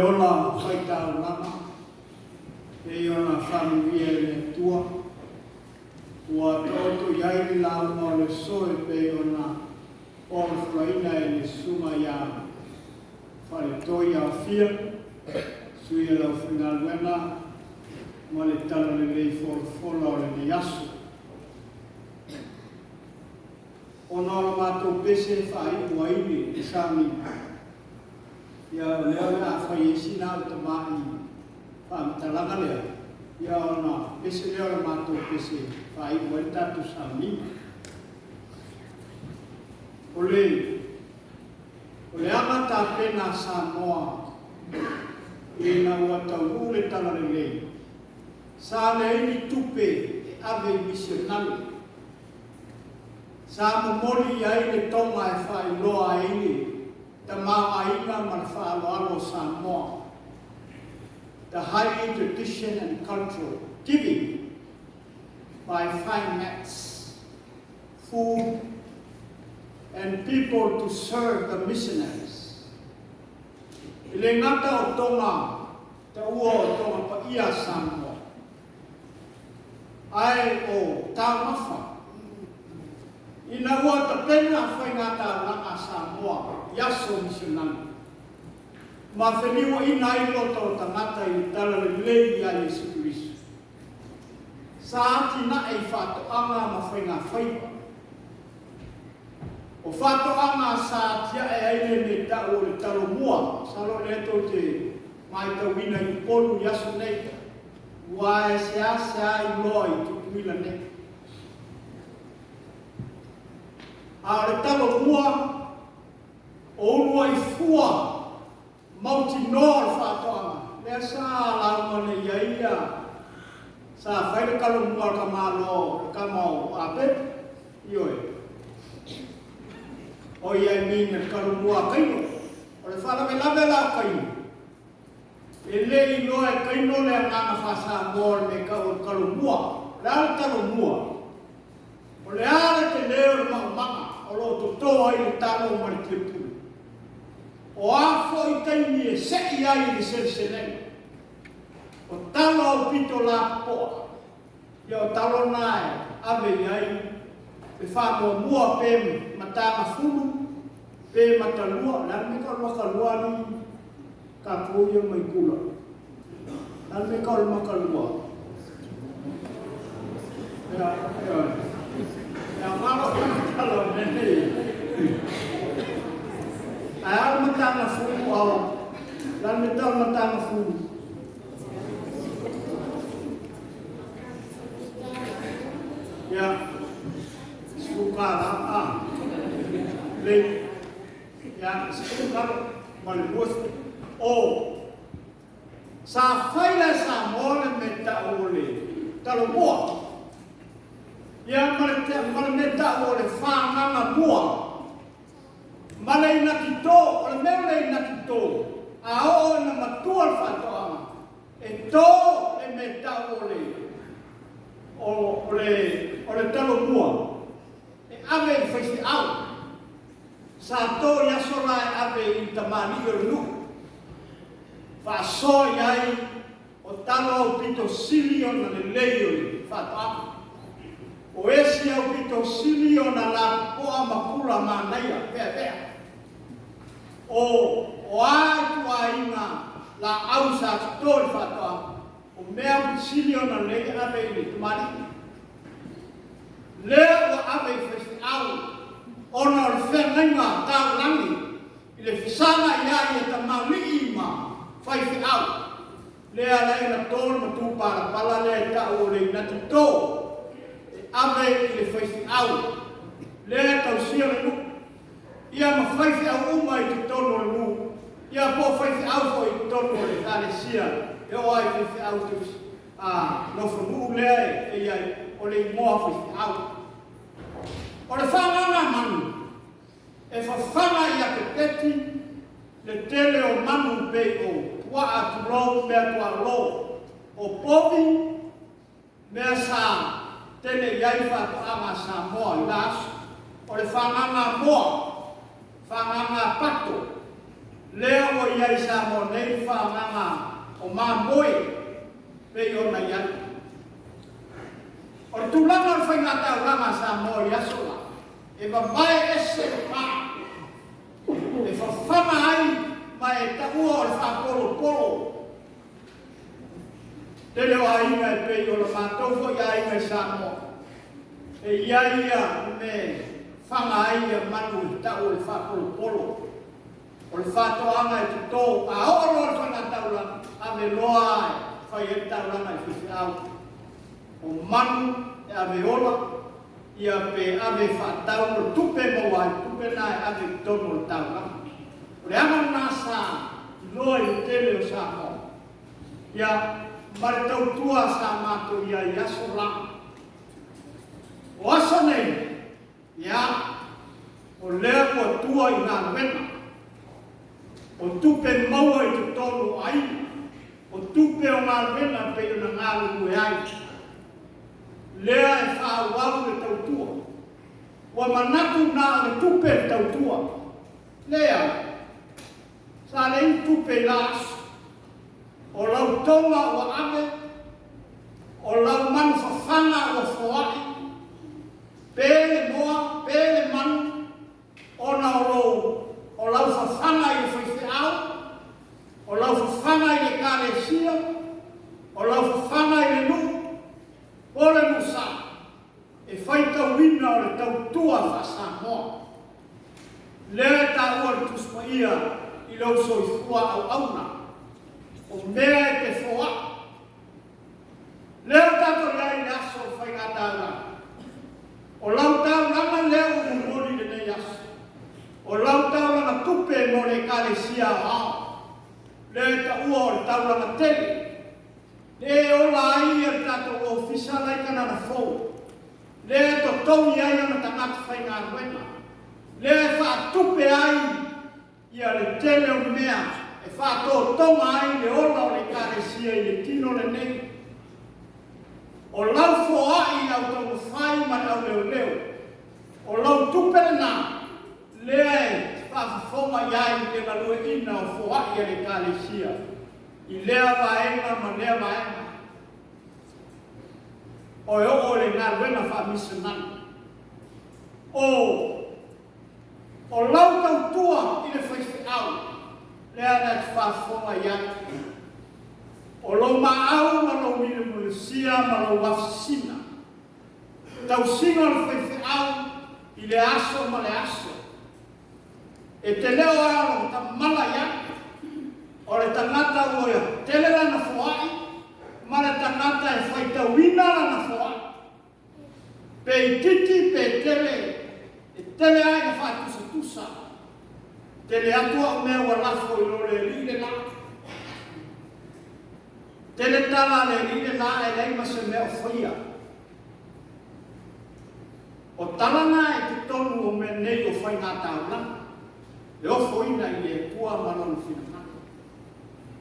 A: ola faitaulaga pei ona faamanuia e le Atua, ua taoto i ai le lauga o le aso e pei ona olofolaina e le Susuga ia Faletoi Aofia, sui o le aufaigaluega ma le talalelei folafola o lenei aso. Ona o la matou pese e faaiu ai le sauniga, ia o lea o le a fai ai sina au tamai faamatalaga lea, ia ona pese lea o le matou pese e faaiu ai le tatou sauniga. O le o le aga tapena a Samoa ina ua taunuu le talalelei, sa leai ni tupe e ave i misionare. Sa momoli i ai le toga e faailoa ai le tamaoaiga ma le faaaloalo o Samoa, the highly tradition and cultural giving by finance, food and people to serve the missionaries. E le gata o toga taua o toga paia a Samoa, ae o taumafa ina ua tapena faiga taulaga a Samoa i aso misionare ma feliuaina ai loto o tagata i le talalelei ia Iesu Keriso. Sa atinae i faatoaga ma faigafaiva. O faatoaga sa atiae ai le mea tau o le talomua, masalo o lea tou te matauina i Upolu i aso nei, ua e seasea iloa i Tutuila nei. A o le talomua o uluai fua mautinoa o le faatoaga, lea sa lauga nei i ai ia, sa fai le talomua a le tamaloa o le tama o Apepu, ioe, o ia i mean le talomua a Kaino. O le faalavelave la o Kaino, e le i iloa e Kaino le agaga faa-Samoa o le mea e tau o le talomua. O le a le talomua? O le a le tele o le maumaga o lo o toto ai le talo ma le tiapula? O a foi taimi e sei ai le seleselega? O talo aupito lapopoa, ia o talo na e ave i ai le faamuamua pe matagafulu pe matalua. O le a le mea tau o le matalua alii tatou ia mai Tula? O le a le mea tau o le matalua? Ia, ia, ia malo tala o mea nei. Ae a le matagafulu ao? O le a le mea tau o le matagafulu? Ia, $10, a. Le, ia, 10 talo ma le 20. O, sa fai la e Samoa le mea tau o le talomua. Ia, ma le mea tau o le fagaga mua. Ma le inatito, o le mea o le inatito, a oo ina matua le faatoaga, e to le mea tau o le o, o le o le talomua e ave i faifeau. Sa to i aso la e ave i tamalii o le nuu. Faasoa i ai o talo aupito sili ona lelei o le faatoaga. O esi aupito sili ona lapopoa ma pula manaia peapea. O a ituaiga laau sa toto i le faatoaga, o mea sili ona lelei e ave i le tamalii. Lea ua ave i faifeau ona o le feagaiga taulagi i le fesaga i ai e tamalii ma faifeau. Lea la na to le matupalapala lea e tau o le inatito e ave i le faifeau. Lea e tausia le nuu. Ia ma faifeau uma i totonu o le nuu. Ia po o faifeau foi i totonu o le ekalesia e oo ai faifeau tausi a nofonuu lea e i ai o le igoa faifeau. O le fagaga manu e fafaga ia pepeti le tele o manu pei o puaa tulou mea tuaolo o povi mea sa tele i ai faatoaga a Samoa i la aso. O le fagaga moa, fagaga pato, lea ua i ai Samoa. Samoa nei le faaagaga o mamoe pei ona i ai. O le tulaga o le faigataulaga a Samoa i aso la, e vavae ese le pa e fafaga ai ma e taua o le faapolopolo. Tele o aiga e pei o le matou foi aiga i Samoa, e i ai ia le mea e faga ai ia manu e tau o le faapolopolo. O le faatoaga e toto, a oo loa le faigataulaga, ave loa e fai ai le taulaga i faifeau. O manu e ave ola, ia pe ave e faatau o le tupe e maua ai, tupe na e ave i totonu o le taulaga. O le aga lena sa iloa i le tele o Samoa, ia ma le tautua sa matou i ai i aso la. O aso nei, ia, o lea ua tua i galuega, o tupe maua i totonu o aiga, o tupe o galuega e pei ona galulue ai, lea e faaauau le tautua. Ua manatu na o le tupe le tautua. Leai, sa leai ni tupe i la aso. O lau toga ua ave, o lau manu fafaga ua foai, pe le moa, pe le manu, ona o lou, o lau fafaga i le faifeau, o lau fafaga i le ekalesia, o lau fafaga i le nuu, po o le nuu sa, e faitauina o le tautua faa-Samoa. Lea e taua e le Tusi Paia i lou soifua auauna, o mea e te foai. Lea ua tatou i ai i le aso o le faigataulaga. O lau taulaga lea ua momoli i lenei aso. O lau taulaga tupe mo le Ekalesia Aoao. Lea e taua o le taulaga tele. Lea e ola ai le tatou ofisa la i Kanana Fou. Lea e totogi ai ona tagata faigaluega. Lea e faatupe ai ia le tele o mea e faatotoga ai le ola o le Ekalesia i le tino lenei. O lau foai i le au taumafai ma le au leoleo, o lau tupe lena lea e faafofoga i ai le galueaiina o foai a le Ekalesia i lea vaega ma lea vaega. O e oo i le galuega faamisionare. O O lau tautua i le faifeau, lea na te faafofoga i ai. O lou maau ma lou milimilisia ma lou afisina, tausiga o le faifeau i le aso ma le aso. E te le o alo tamala i ai, o le tagata ua tele lana foai ma le tagata e faitauina lana foai. Pe itiiti pe tele, e tele lava ina faatusatusa. Tele atu au mea ua lafo i lo le alii le la. Tele tala a le alii le la ae leai ma se mea o faia. O tala na i totonu o mea nei o faigataulaga, e ofoina i le Atua ma Lona finagalo.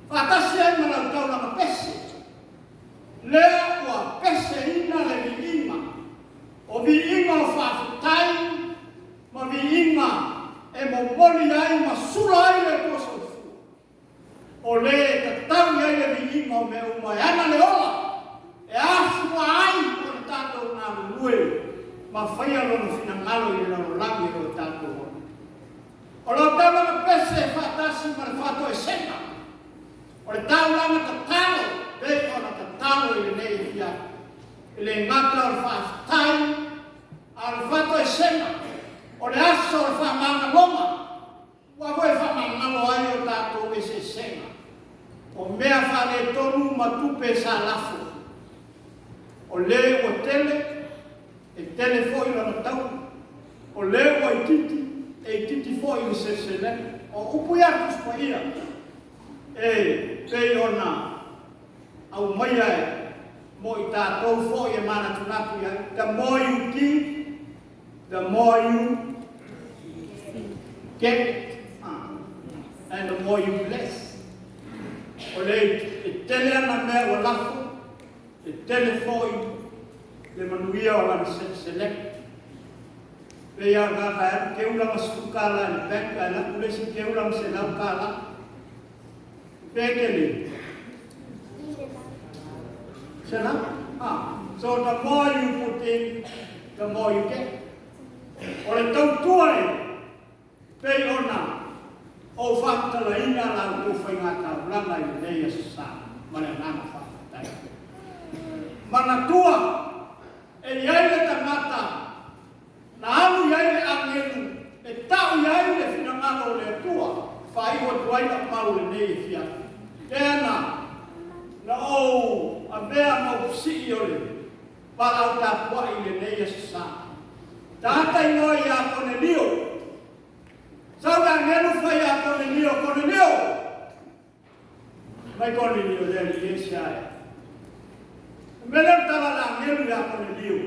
A: Faatasi ai ma lau taulaga pese. Lea ua peseina le viiga, o viiga o faafetai ma viiga e momoli ai ma sula ai le Atua Soifua, o le e tatau i ai le viiga o mea uma e ana le ola, e afua ai ona tatou galulue ma faia Lona finagalo i le lalolagi o lo tatou ola. O lau taulaga pese faatasi ma le faatoesega. O le taulaga tatalo pei ona tatalo i lenei afiafi, e le gata o le faafetai, a o le faatoesega, o le aso o le faamagaloga, ua foi e faamagalo ai o tatou eseesega, o mea faaletonu ma tupe sa lafo. O le ua tele, e tele foi lona taui. O le ua itiiti, e itiiti foi le seleselega. O upu ia a le Tusi Paia. E pei ona aumaia e mo i tatou foi e manatunatu i ai, the more you give, the more you get, and the more you bless. O le e tele ana mea ua lafo, e tele foi le manuia o lana seleselega. Pei lava o le tagata e alu teu lana $10 i le bank ae laku le isi teu lana $100. Pe tele? Selau? Ah, so the more you put in, the more you get. O le tautua e pei ona ou faamatalaina la outou faigataulaga i lenei Aso Sa ma le agaga faafetai. Manatua, e i ai le tagata na alu i ai le agelu e tau i ai le finagalo o le Atua, faaiu atu ai lau mau i lenei afiafi. Lea na na ou avea ma upusii o le valaau tapuai i lenei Aso Sa. Tagata igoa ia Konelio. Sau le agelu fai ia Konelio, Konelio! Mai Konelio le alii e se ae. O mea lea o le tala a le agelu ia Konelio.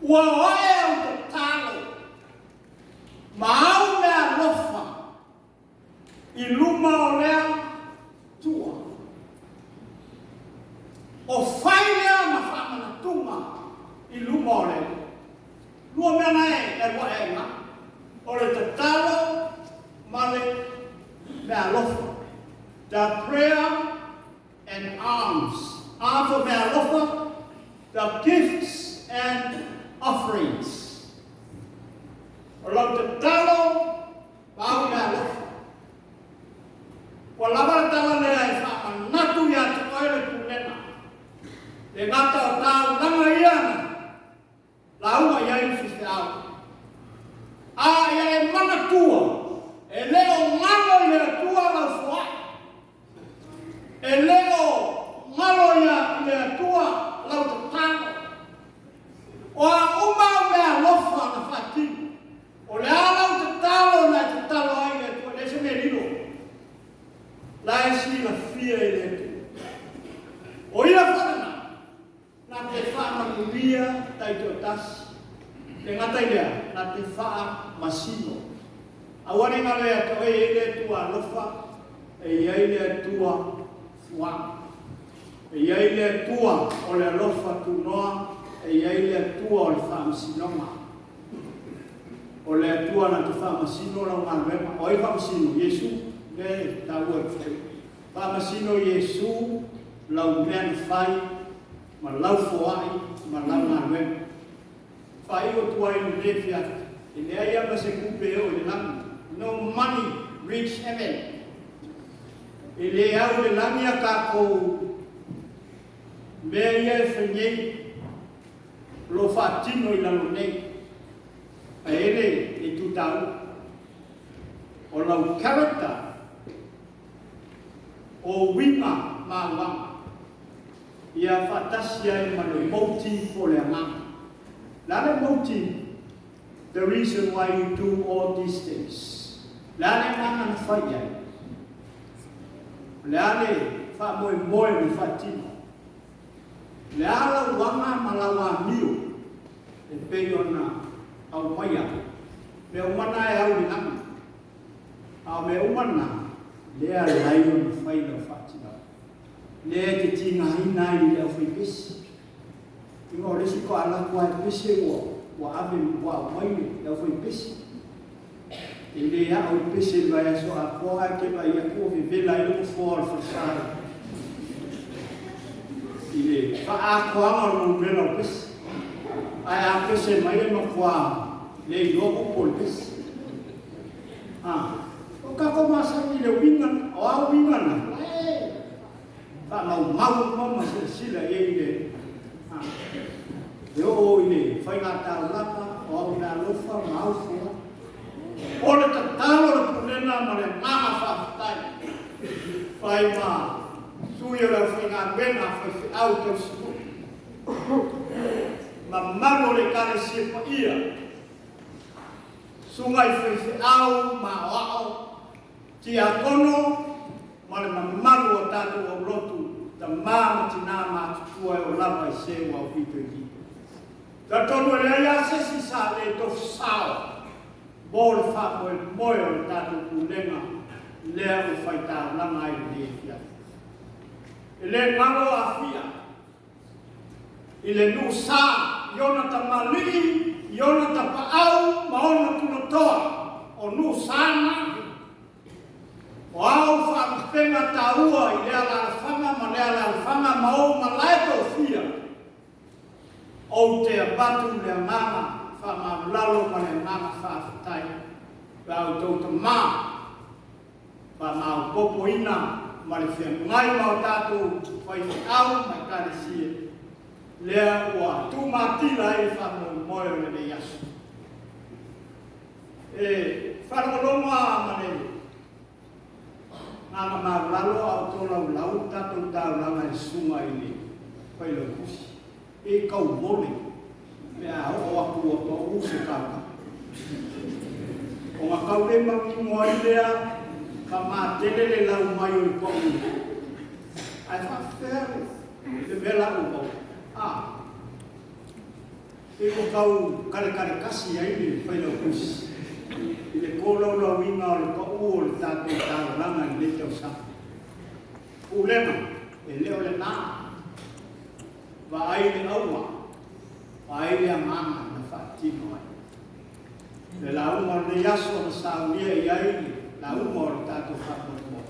A: Ua o ae au tatalo ma au meaalofa i luma o le Atua. O fai lea ma faamanatuga i luma o le Alii. Lua mea na e alu ae ai ina, o le tatalo ma le meaalofa. The prayer and alms. A for meaalofa, the gifts and offerings. O lau tatalo ma au meaalofa. Ua lava le tala lea e faamanatu ia te oe le pulega. Le gata o taulaga ia na lauga i ai le faifeau. A ia e manatua, e le o galo i le Atua lau foai. E le o galo ia i le Atua lau tatalo. O a uma au meaalofa na faatino, o le a lau tatalo na e tatalo ai i le Atua, e leai se mea lilo la e silafia e le Atua. O ia foi lena na te faamanuia taitoatasi, le gata i lea, na te faamasino. Aua ne i galo ia te oe e i ai le Atua alofa, e i ai le Atua fuaga. E i ai le Atua o le alofa tunoa, e i ai le Atua o le faamasinoga. O le Atua na te faamasino lau galuega. O ai faamasino? Iesu, lea e taua i le Faamasino Iesu lau mea na fai ma lau foai ma lau galuega. Faaiu atu ai lenei afiafi, e leai lava se tupe e oo i le lagi. No money reach heaven. E le au i le lagi a tatou mea ia e fai nei, o lo o faatino i lalo nei. Ae i ai le itu taua, o lau character, o uiga ma auaga, ia faatasi ai ma le motive o le agaga. O le a le motive? The reason why you do all these things. O le a le agaga na fai ai? O le a le faamoemoe na faatino? O le a lau aga ma lau amio e pei ona aumaia? Mea uma na e au i le lagi. A o mea uma na, lea lai ona fai lau faatinoga. Lea e te tigaina ai i le aufaipesi. Inga o le isi toa alu atu lava e pese ua ua ave ua aumai le aufaipesi. E le ao i pese i le vaiaso atoa ae te vaai atu ua vevela ai le nofoa o le falesa i le faaatoaga o le numera o pese. Ae a pese mai e matua le iloa upu o le pese. A, o tatou masani i le uiga, o a uiga na, e faamaumau uma ma silasila i ai i le, a, e oo i le faigataulaga, o au meaalofa ma au fua. O le tatalo le pulega ma le agaga faafetai, fai ma sui o le aufaigaluega faifeau tausinuu, mamalu o le Ekalesia paia, Susuga i faifeau ma aoao, tiakono ma le mamalu o tatou aulotu, tama ma tina matutua e oo lava i se ua aupito i kito. Talitonu e leai lava se isi sa le tofu sao mo le faamoemoe o le tatou pulega lea ua faitaulaga ai lenei afiafi. E le galo Afia i le nuu sa i ona tamalii, i ona tapaau ma ona tulatoa o nuu sa na. O au faalupega. avatu le agaga faamaualalo ma le agaga faafetai i a outou tamā faamaopoopoina ma le feagai ma o tatou faifeau ma Ekalesia lea ua tumatila ai le faamoemoe o lenei aso. E faalogologo lava ma le agaga maualalo a o tolaulau le tatou taulaga e susuga i le Failautusi. E kaumole pe a oo atu ua pau se taulaga. Ona tau le manino ai lea ka matele le lau mai o le pau. Ae faafefea le mea la ua maua? A, pei ua tau kalekalekasi ai le Failautusi i le tolaulauina o le pau o le tatou taulaga i lenei tausaga. Pulega, e le o lena. Vaai le auga, vaai le agaga na faatino ai. Le lauga o lenei aso na saunia i ai le lauga o le tatou faamoemoe,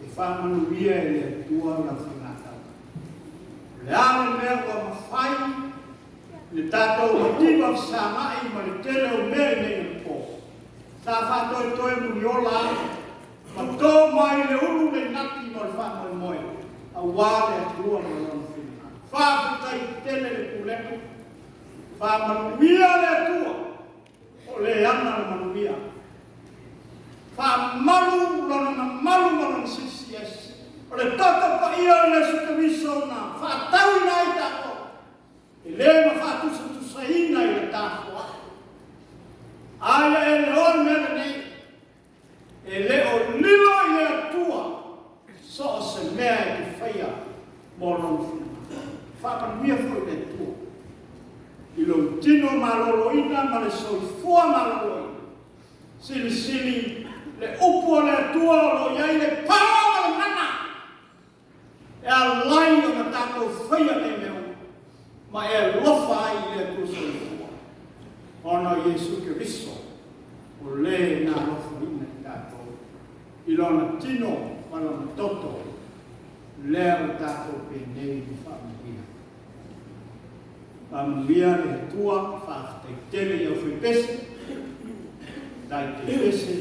A: e faamanuia e le Atua lau faigatau. O le a le mea ua mafai le tatou mativa fesagai ma le tele o mea i nei anapo, sa faatoetoe muliola lava ma to mai le ulu le nati mo le faamoemoe aua le Atua ma Lona finagalo. Faafetai tele le pulega, faamanuia le Atua o le ana le manuia. Faamalu Lona mamalu ma Lona Silisili Ese. O le toto paia o Iesu Keriso na faatauina ai tatou, e le na faatusatusaina i le tafoai. A ia e leoa le mea lenei, e le o lilo i le Atua so o se mea e te faia mo Lona finagalo. Faamanuia foi le Atua i lou tino maloloina ma le soifua maloloina. Silisili le upu a le Atua o lo o i ai le power ma le mana e alai ona tatou faia nei mea uma ma e alofa ai i le Atua soifua ona o Iesu Keriso o le na alofaina i tatou i lona tino ma lona toto lea ua tatou penei ma faamanuia. Faamanuia le Atua, faafetai tele i au faipese, taite pese,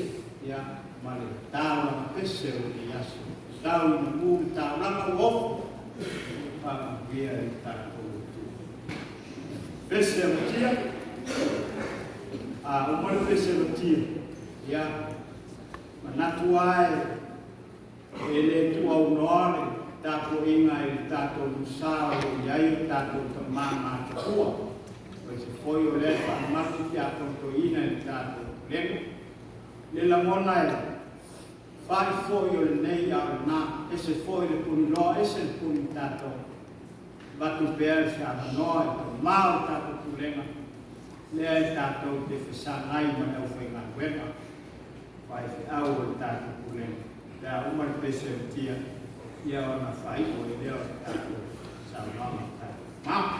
A: ia, ma le taulaga pese o lenei aso. Tau ina mu le taulaga ua ofo, faamanuia i le tatou Atua. Pese a Matia, a uma le pese a Matia, ia, manatu lava e E le tuuaunoa le tapuaiga i le tatou nusa o lo o i ai o tatou tama matutua, aemaise foi o lea e faamamalu tiakonotoina i le tatou Pulega. I le lagona e fai foi o lenei a o lena, ese foi le puniloa, ese le puni tatou. Avatu pea le feavanoa i tama o le tatou Pulega, lea e tatou te fesagai ma le aufaigaluega. Faifeau o le tatou Pulega, pe a uma le pese o tia, ia ona faaiu ai lea o le tatou saunoaga i tatou tama.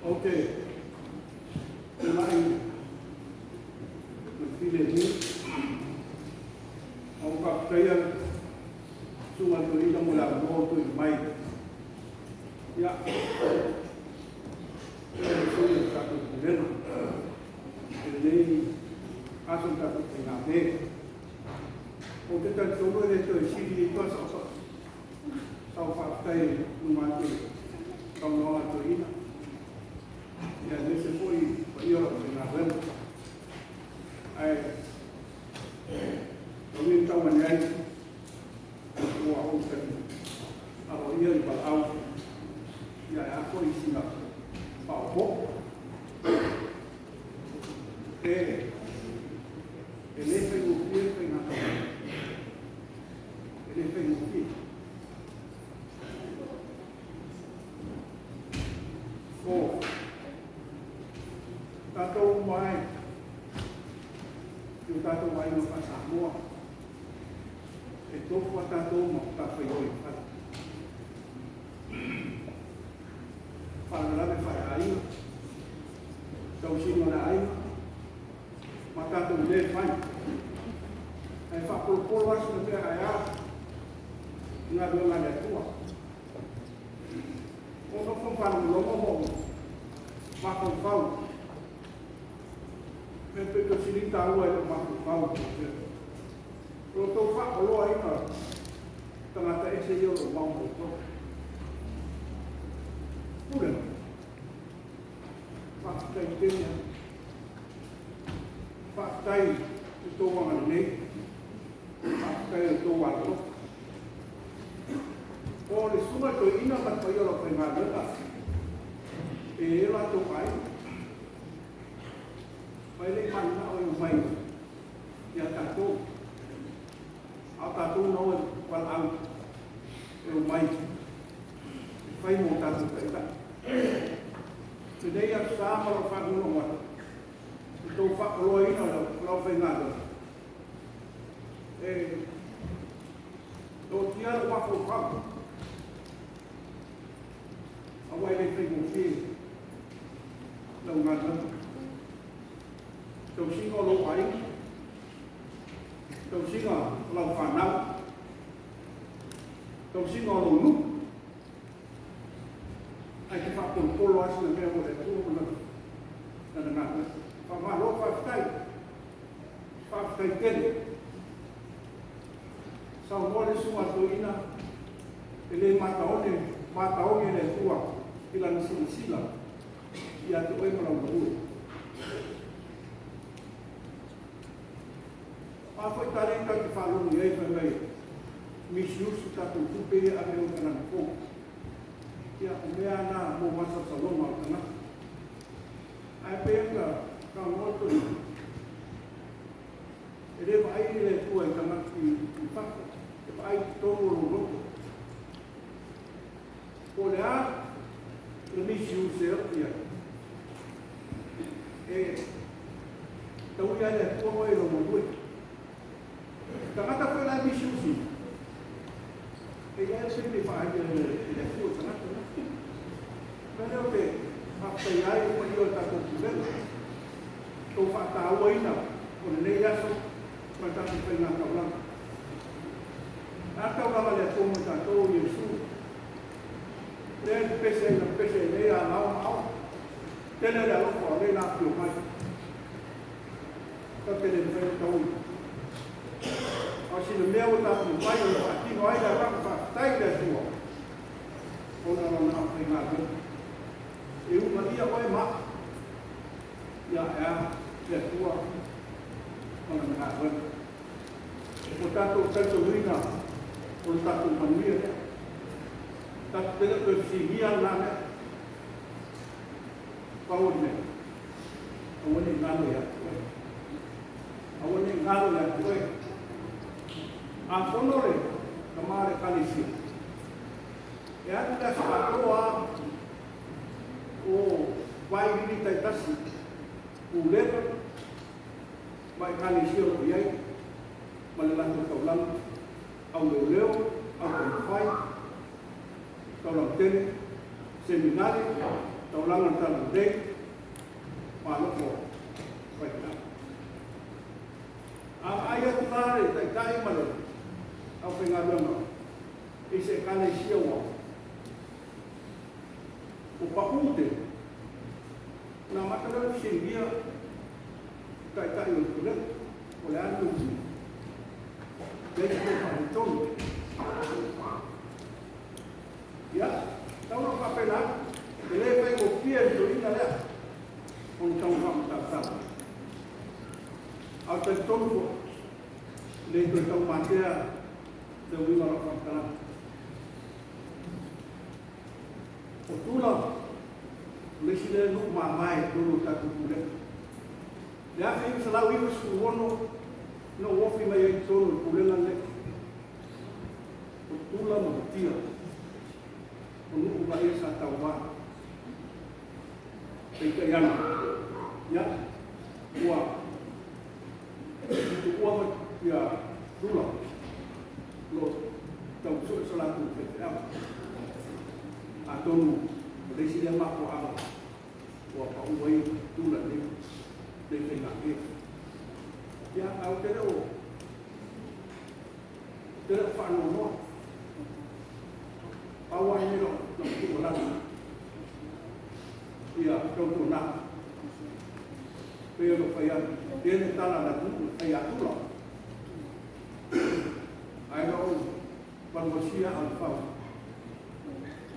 A: Ou te tulai ma le filemu ma ou faafetaia le Susuga i le Toeaina mo le avanoa ua tuuina mai. Ia, e sui o le tatou Pulega i lenei aso o le tatou faigamea. Ou te talitonu e le toe sili ifo sau faafetai i luma atu i le saunoaga a toeaiina, ia aemaise foi le paia o le aufaigaluega. Ae tau ia ina tau ane ai, ua ou aloaia le valaau, ia ae a foi sina faaopoopo. E le faigofie le faiga taulaga. E le faigofie. O tatou uma ai, i o tatou aiga faa-Samoa, e tofu a tatou ma matafaioi e fai. Faalavelave faaleaiga, tausiga o le aiga, ma tatou mea e fai. Ae faapolopolo lava sina mea ae a i galuega a le Atua. Ua ou nofo ma faalogologo ma ou mafaufau, mea pito sili ona taua i lou mafaufau, o lo outou faaoloaina tagata ese ia o lo o mau ma outou. Pule, faafetai tele lava. Faafetai i le tou agalelei, faafetai i le tou alolofa. O le susuga i le toeaina ma le paia o le aufaigaluega, e i ai o latou aiga. Ma e le i mananao e omai ia tatou, a o tatou na o e valaau e omai e fai mo tatou taitai. Lenei Aso Sa ma lau faalogologo atu, i le tou faaoloaina o le aufaigaluega, e tootia lou mafaufau, aua e le faigofie lau galuega. Tausiga o lou aiga, tausiga o lau fanau, tausiga o lou nuu. Ae te faapolopolo lava sina mea mo le Atua ma lana galuega. Faamalo, faafetai. Faafetai tele. Saunoa le susuga a le toeaina, e le mataone, mataoge le Atua i lana silasila ia te oe ma lau galue. A foi tali tatou te faalogo i ai fai mai misuse o tatou tupe ia e ave i o i tagata fou. Ia, o mea lava na mo masalosaloga o le tagata. Ae pei ona saunoa le toeaina, e le vaai le Atua i tagata i fafo, e vaai i totonu o lou loto. Po o le a le misuse e oo i ai, e taui lava e le Atua oe i lou galue. Tagata foi la e misuse, e i ai le taimi e faaali ai e le Atua i tagata na.
E: lea ou te faafetaia ai le paia o le tatou Pulega, tou faatauaina o lenei aso ma le tatou faiga taulaga. E a le taulaga a le Atua mo i tatou o Iesu? Lea e pepese ai na pepese ai nei a lao ma ao. Tele le alofa o lea na afio mai. Tatou te le mafai ona taui. A o sina mea ua tatou mafai ona faatino ai le agaga faafetai i le Atua, ona o Lana aufaigaluega. E uunaia oe ma au, ia e a le Atua ma Lana galuega. Ua tatou talitonuina o le tatou manuia lea. Tatou te le o toe fesiligia lena mea. Pau o le mea, aua ne i galo ia te oe. Aua ne i galo ia te oe. A fono le tama o le Ekalesia, e alu i le aso atoa o vailili taitasi, pulega ma Ekalesia o lo o i ai ma le latou taulaga, au leoleo, au taumafai, taulaga tele, seminare, taulaga o le Talalelei, ma alofa o faifeau. A vaai atu la le taitai ma le aufaigaluega i se Ekalesia ua pau tele, ona amata lea ona fesiligia taitai o le pulega, o le a le mea ua tupu? Leai se mea o faaletonu. Ia, tau ina ou faapena atu, e le faigofie le toeaina lea ona tau faamatautatau. Ae ou te talitonu foi, e le toe taumatea le uiga o lau faamatalaga. O Tula, o le isi lea nuu mamae i totonu o le tatou Pulega. I le 1996 na ou ofi mai ai i totonu o le Pulega lenei. O Tula ma Mutia, o nuu laia sa tauva. Peitai ane, ia, ua tuua ia Tula, o lo o tau sue so latou faifeau. Atonu o le isi lea mafuaaga ua pau ai Tula i lenei faigāke. Ia, ae ou te le o faanoanoa. Pau lava lenei lau tuualalo ia tautuana. Pei ona ou fai atu, e le tala a le atunuu, e fai atula. Ae na ou valuvalusia aa o le fau.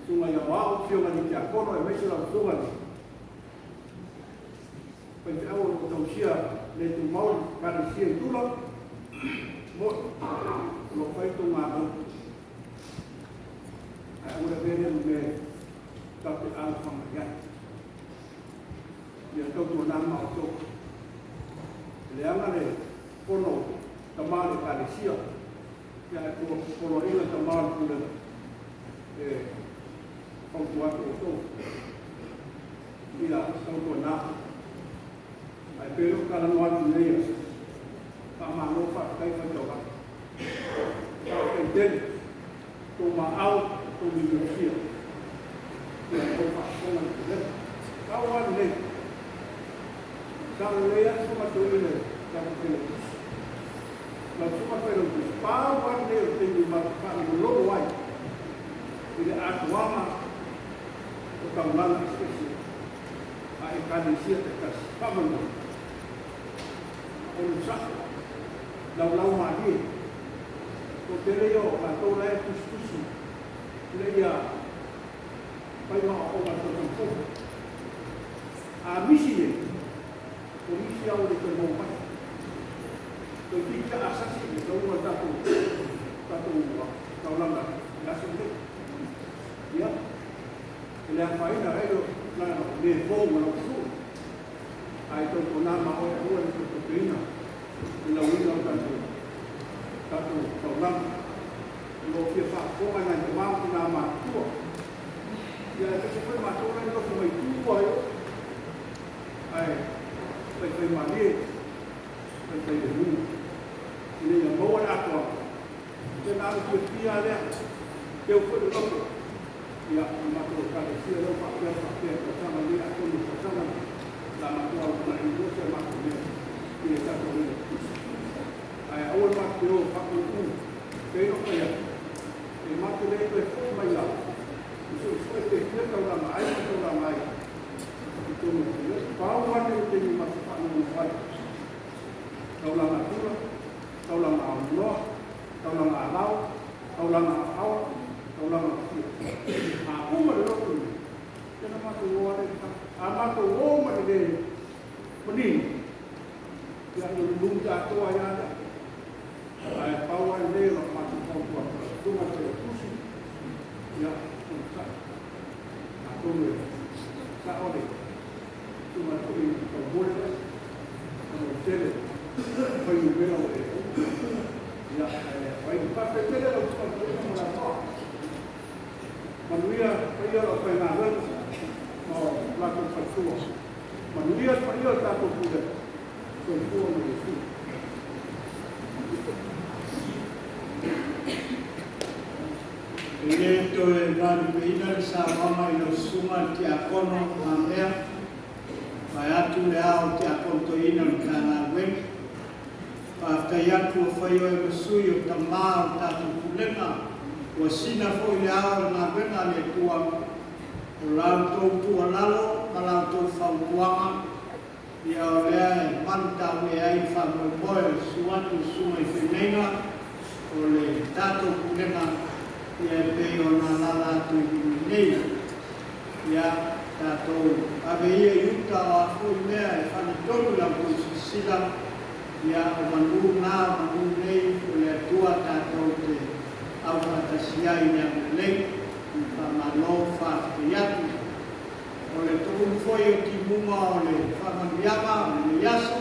E: Susuga ia Aoao, Afioga i le Tiakono, aemaise lau Susuga i le faifeau o lo o tausia le tumau i le Ekalesia i Tula, mo'i, o lo o fai tou galuega. Ae aua le avea lea ma mea tatou te alofaga i ai. Ia tautuana ma outou. E leaga le fono tama o le Ekalesia, ia ae poloaiga tama o le pulega e fautua atu outou. Ia tautuana. Ae pei o lou talanoa atu i lenei aso, faamalo faafetai faitaulaga. Faafetai tele, tou maau, tou mimiosia. Ia tou faafofoga i le pulega. Pau lava lenei. Sa lelei lava le susuga toeaina i le tatou Failautusi. Lau susuga Failautusi, pau lava lenei o le taimi matou te faalogologo ai i le atoaga o taulaga eseese a Ekalesia taitasi. Faamolemole, onosai, laulau malie, toatele ia o latou la e tusitusi ina ia fai ma aoaoga a le tausaga fou. A misi nei, ua misi lava ua le toe maua mai. Toeitiiti lava asasi i le tauga o le tatou tatou taulaga i le aso lenei. Ia, e le afaina ai o la le fou ma lau suu, ae tautuana ma oe aua le toe topeina le lauina o tatou tatou taulaga. O lo o fia faafofoga nai tama ma tina matutua. Ia, aemaise foi matou la e nofo mai tua ai o, ae faifaimalie, faifailemu, ina ia maua le atoaga. Ia na alu fiafia lava lea, teu foi le loto, ia, i matou Ekalesia lea ua faapea ma faapea.
F: lua si a matou mea i le tatou mea tutusa. Ae aua le matou te o faapuupuu, pei ona fai atu, e matou le toe foi mai lava i suesue pe fia taulaga ai ma taulaga ai i totonu o le Pau lava lenei o le taimi matou te faalogologo ai, taulaga Tula, taulaga Aonoa, taulaga Alao, taulaga Aoa, taulaga Afia. A uma le lotu lenei, ia ona matou o lava lea i le fale. A matou o ma le le manino, ia o le lumi atoa ai lava lea. Ae pau lava lenei o lau matou fautuaga, susuga i le Failautusi, ia onosai. Atonu e sao le susuga foi i Taumole lea, ona ua tele fuainumera ua e auina. Ia, ae faafetai tele lau susuga i le Toeaina mo le avanoa. Manuia paia o le aufaigaluega ma o latou faletua. Manuia le paia o le tatou Pulega. Soifua ma ia fiu.
A: E le toe valupeina le saunoaga i lau susuga i le Tiakono Mamea, vaeatu le ao o Tiakono Toeaina o le Matagaluega. Faafetai atu ua fai oe ma sui o tama o le tatou Pulega, ua sina foi le ao o le galuega a le Atua. O la outou tuualalo ma la outou fautuaga, ia o lea e malutaue ai le faamoemoe o le susu atu o le susuga i feagaiga o le tatou Pulega, ia e pei ona alaala atu i luma nei. Ia tatou ave ia i uta o a foi mea e faaletonu i la outou silasila, ia o manu na o manu nei o le Atua tatou te aufaatasi ai i le agalelei. Faamalo faafetai atu. O le toulu foi o timuga o le faamanuiaga o lenei aso,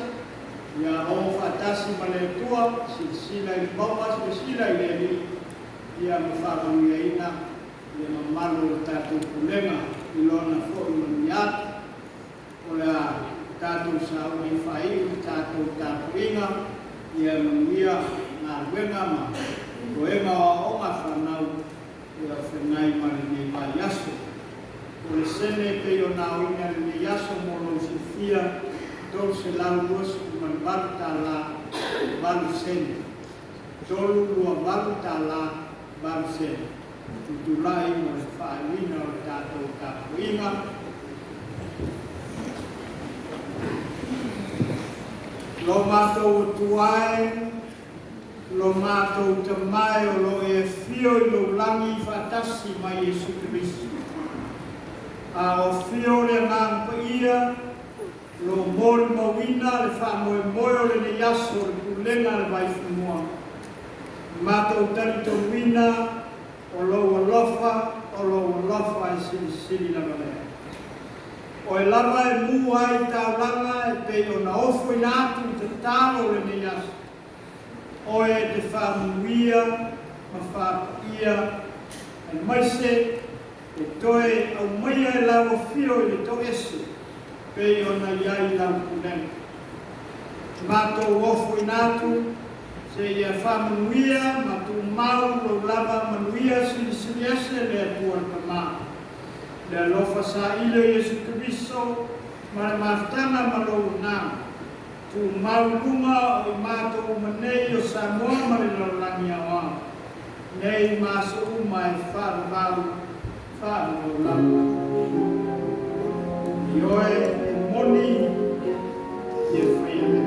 A: ia o faatasi ma le Atua, silasila i le mauga, silasila i le Alii, ia ma faamanuiaina le mamalu o le tatou Pulega i Lona foi manuia atu. O le a tatou sauni faaiu le tatou tapuaiga, ia manuia galuega ma toega o aoga a fanau ia feagai ma lenei vaiaso. O le sene e pei ona aoina i lenei aso mo lou silafia, $328 tala valu sene. 328 tala valu sene. Tutulai mo le faaiuina o le tatou tapuaiga. Lo matou Atua e, lo matou Tama e o lo o e afio i lou lagi faatasi ma Iesu Keriso, a o afio le Agaga Paia, o lo o molimauina le faamoemoe o lenei aso o le Pulega a le Vaifanua, matou talitonuina o lou alofa, o lou alofa e silisili lava lea. Oe lava e mu ai i taulaga e pei ona ofoina atu i tatalo o lenei aso. Oe e te faamanuia ma faapaia, aemaise e toe aumaia e lau afio i le toese pei ona i ai lau pulega. Matou ofoina atu seia faamanuia ma tumau lou lava manuia silisili ese le Atua le Tama, le alofa saili o Iesu Keriso ma le mafutaga ma lou Agaga. Tumau i luga o i matou uma nei o Samoa ma le lalolagi aoao nei ma aso uma e faavavau faavavau lava. Ioe, e moni, ia faia lea.